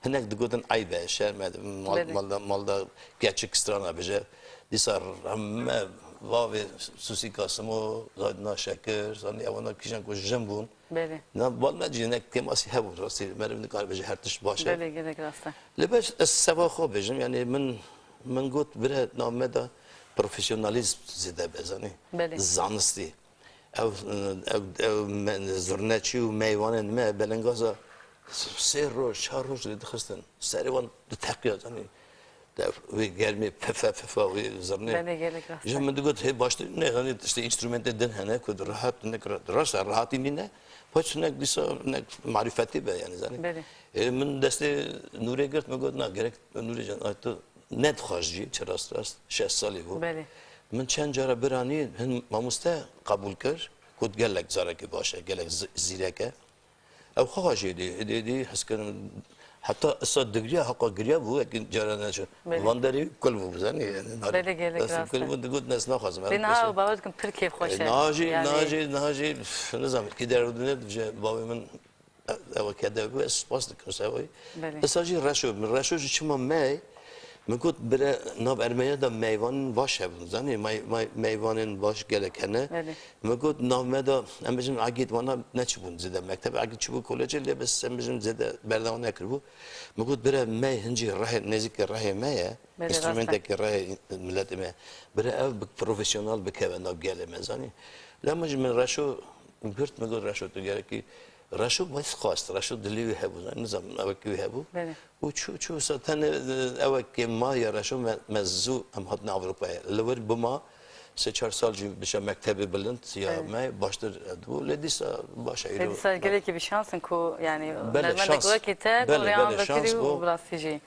hinek digotin eyb e, şerm e, mal, Belê. Malda, malda keçik strana bêje. Dîsa heme vavê Susî Kasimo, Zadina Şekir, zanî ewana kîjan ku jin bûn. Belê. Na, bal me jî hinek kêmasî hebû, rastî meriv nikare bêje her tişt baş e. Belê, gelek rast e. Lê bes ez seva xwe bêjim, yanî min, min got bire nav me de profesyonalîzm zêde be, zanî. Belê. Zanistî. Ew, ew, ew me-, zurneçî û meyvanên me belengaza sê roj, çar roj lê dixistin. Serê wan diteqiya, zanî. De wê germê pife pifa wê zirnê. Belê, gelek rast e. Ji min digot, hê baştir, ne, zanî, işte, înstrumentê din hene, ku di rehat, nek ra-, rast e, rehatî nîne. Paç nek dîsa, nek marîfetî be, yanî, zanî. Belê. Ê, min destê Nûrê girt, min got, na, gerek Nûrê can, ay tu nedixwaz jî, çi rast rast, şeş salî bû. Belê. Min çend cara biranî, hin mamoste qebûl kir, got, gelek carekê baş e, gelek zi-, zîrek e. Ew xwexa jê dî, dê dî hez kirin. Heta isa digriya, heqa giriya bû, wekî cara neçe. Belê. Van derê kul bû, zanî, yanî, nar-, Belê, gelek destê rast kul e. Bû, digot, "Ez naxwazim, ez Lê niha naxwazim." Ew bawer dikim pir kêfxweş e. E, niha jî, Yanî niha jî, niha jî, pf, nizam, kî der û dinê dibêje, bavê min, e, ew kede bû, ez spas dikim, sewayî. Belê. Isa jî reşo, min reşo jî çima me, Min got, bire, nav Ermeniya de meyvanên baş hebûn, zanî, may-, may-, meyvanên baş gelek hene. Belê. Min got, nav me de, em bijin, egîd wana neçibûn zêde mekteb, egîd çibû kolejê, lê bes em bijin zêde berdewam nekiribû. Min got, bire, me hincî rehê, nêzîkê rehê me ye, Belê, rast e. Înstrumentekî rehê miletê me ye. Bire ev bi profesyonel bikeve nav gelê me, zanî. Lê min jî min reşo girt, min got, reşo tu gerekî Reşo bes xwest, Reşo dilê wî hebû, nizam ewekî wî hebû. Belê. Û çû, çû, sa tenê, e, ewekê ma ya Reşo me, me zû em hatin Ewropayê. Li wir bima, sê çar sal jî biçe mektebê bilind ya Evet. me baştir dibû. Lê dîsa baş e, Lê îro dîsa gelekî bi şans in ku, yanî, Belê, hunermendek şans. wekî te, Belê, gorê an belê, vekirî şans û bû. bi rastî jî.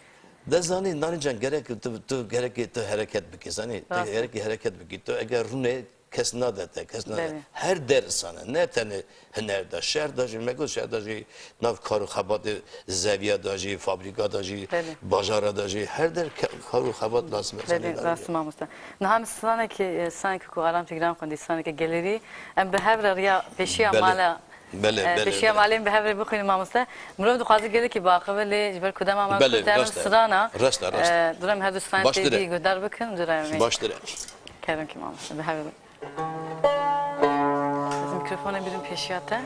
De zanî, Narîn can, gerek tu, tu, gerekê tu hereket bikî, zanî. Tu Rast e. gerekê hereket bikî. Tu eger rûnê kes nade te, kes nade. Belê. Her der insan e. Ne tenê huner de, şer de jî, me got şer de jî, nav kar û xebatê zeviya de jî, fabrîka de jî, Belê. bajara de jî, her der ke-, kar û xebat lazim e. Belê, Zanî, rast e mamoste. Niha em stranekê, e, stranekê ku Aram Tîgran xwendî, stranekê gelerî, em bi hev re riya pêşiya Belê. mala Belê, E, belê, Pêşiya belê. malê em bi hev re bixwînin mamoste. Mirov dixwaze gelekî biaxive lê ji ber ku dema me Belê, kurt em rast e. strana. Rast e, rast e. E, dûrem her du stranê Baştir e. têdî guhdar bikin, dûrem. Baştir e. Kerem ki mamoste, bi hev re. Ez mikrofonê bidim pêşiya te.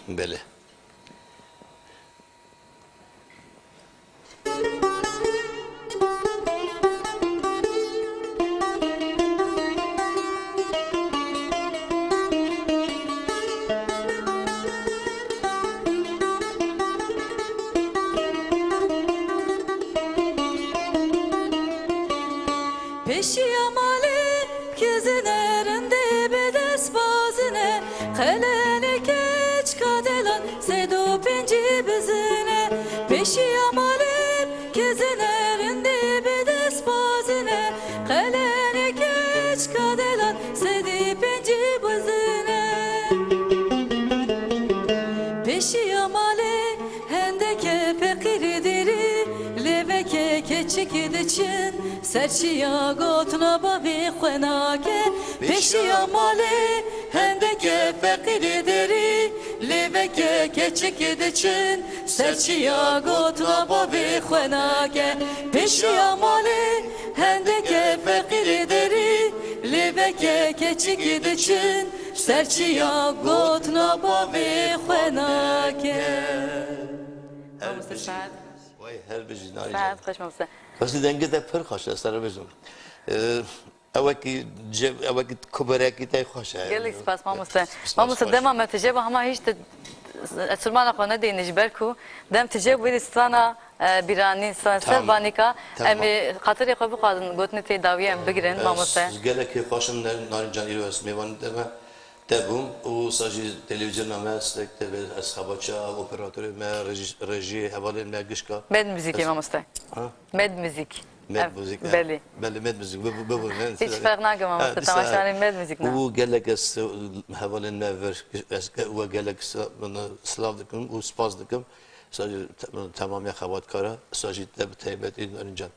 Belê. Pêşiya malê kezine rindê bi dest bazine, qelenê keçika delan sed û pêncî bizine. Pêşiya malê kezine rindê bi dest bazine, qelenê keçika delan sed û pêncî bizine. Pêşiya malê hendeke feqîrê derî, lêveke keçikî diçin, ser çiya gotina bavê xwe nake. Pêşiya malê hendeke feqîrê derî, lêveke keçikî diçin, ser çiya gotina bavê xwe nake. Pêşiya malê hendeke feqîrê derî, lêveke keçikî diçin, ser çiya gotina bavê xwe nake. Her Mamoste bijî. Saet. Vay, her bijî, Narîn Saet can. xweş mamoste. Xwestî dengê te pir xweş e, ez te re bijim. Ee, ewekî cev-, ewekî kuberekî te xweş e. Gelek spas mamoste. Spas, Mamoste, spas. dema me tije ba hema hiç te, ez surmana xwe nedeyne ji ber ku dem tije bû wî strana, e, bîranî, strana Tamam. Serbanîka. Tamam. Em ê xatirê xwe bixwazin, gotinê tê dawiyê em bigirin, Ez mamoste. gelekî xweş im, Narîn can, îro ez mêvanê te me. Te bûm û sa jî televîzyona me, stek te be, ez xebatçiya operatorê me, rejî-, rejiyê hevalên me gişka. Med Muzîkê Ez mamoste. Ha? Med Muzîk. Med Ev, Muzîk, e. belê. Belê, Med Muzîk, bi-, bi-, bibûn, ne? Hiç ferq nake mamoste, Ha, dîsa temaşevanên Med Muzîk ne? û gelek ez hevalên me vir, ez ge-, we gelek sila-, silav dikim û spas dikim. Sa jî te-, temamiya xebatkara, sa jî te bi taybetî Narîn can.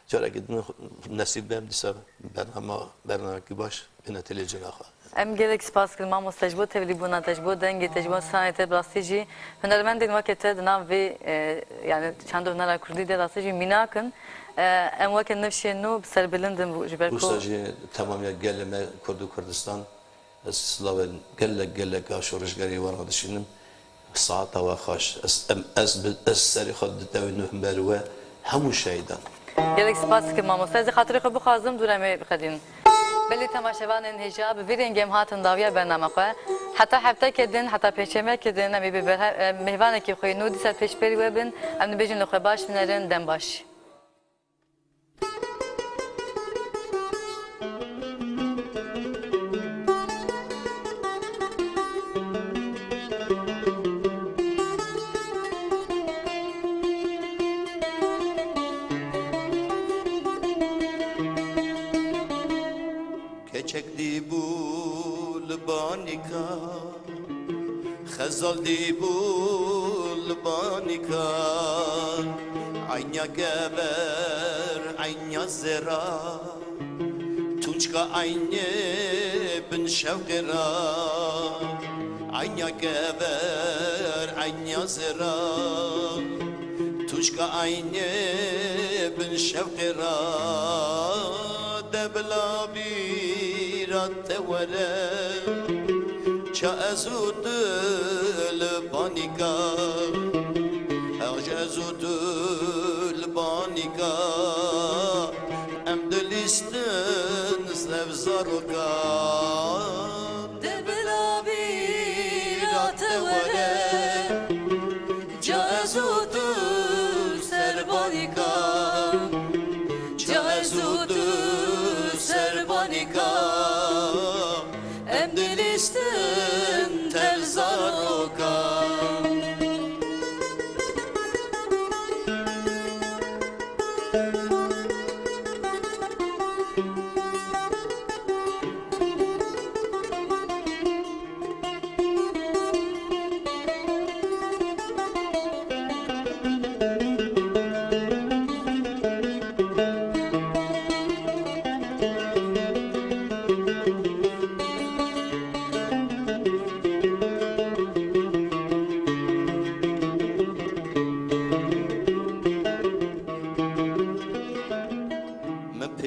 Carekî din nesîb be em dîsa bernama, bernamekî baş bêne televîzyona xwe. Em gelek spas dikin mamoste ji bo tevlîbûna te, ji bo dengê te, ji bo stranê te, bi rastî jî hunermendên weke te di nav vê, e, yani çand û hunera kurdî de rastî jî mînak in. E, em weke nifşên nû bi serbilind in ji ber ku Wisa jî temamiya gelê me Kurd û Kurdistan, ez silavên gelek gelek a şoreşgerê wan re dişînim. Saeta we xweş. Ez, em, ez bi, ez serê xwe didewînim ber we hemû şehîdan. Gelek spas dikim mamoste. Ez ê xatirê xwe bixwazim, dûr em ê biqedînin. Belê temaşevanên hêja, bi vî rengê em hatin dawiya bernama xwe. Heta hefteke din, heta pêşemeke din, em ê bi berhe-, em mêvanekî xwe yê nû dîsa pêşberî we bin. Em dibêjin li xwe baş binerin, dem baş. Keçek dî bû li banîka, xezal dî bû li banîka. Eynya kever, eynya zêra, tunçka eynê bin şewqê ra. Eynya kever, eynya zêra, tunçka eynê bin şewqê ra. De bila bîra te were, ça ez û tu li banîka, heq ji ez û tu li banîka, em dilîstin ser zaroka. De bila bîra te were, ca ez û tu ser banîka, ca ez û tu ser banîka, em dilîstin tev zaroka.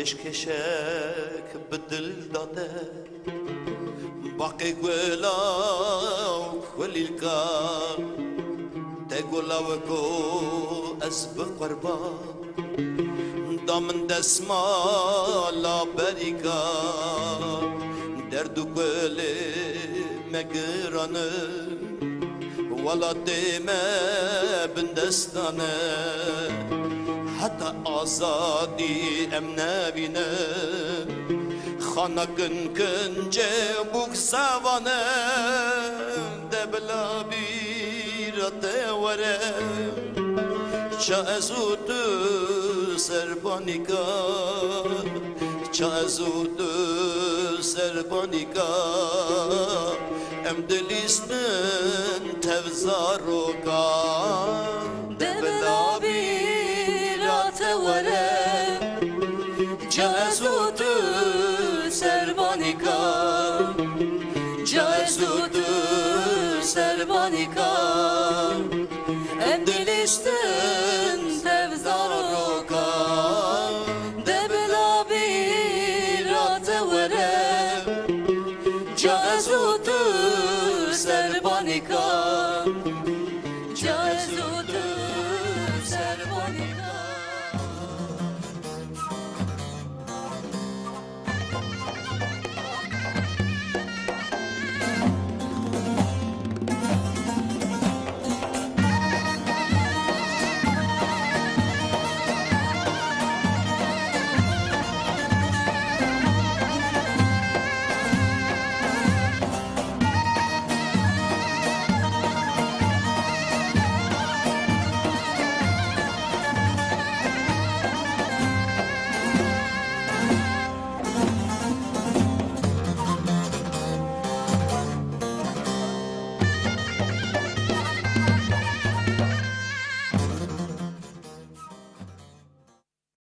Eşkêşek bi dil da te, baqê gula û xwilîlka, te gula we ku ez bi qurban, da min desmala berîka, derd û kulê me giran e. Welatê me bindestan e, heta azadî em nebînin. Xana kin kincê bûk zevan e, de bila bîra te were. Ça ez û tu serbanîka, ça ez û tu serbanîka, em dilîstin tev zaroka. De bila bîra te were, ça ez û tu serbanîka, ça ez û tu serbanîka. Em dilîstin tev zaroka, de bila bîra te were, ça ez û tu serbanîka.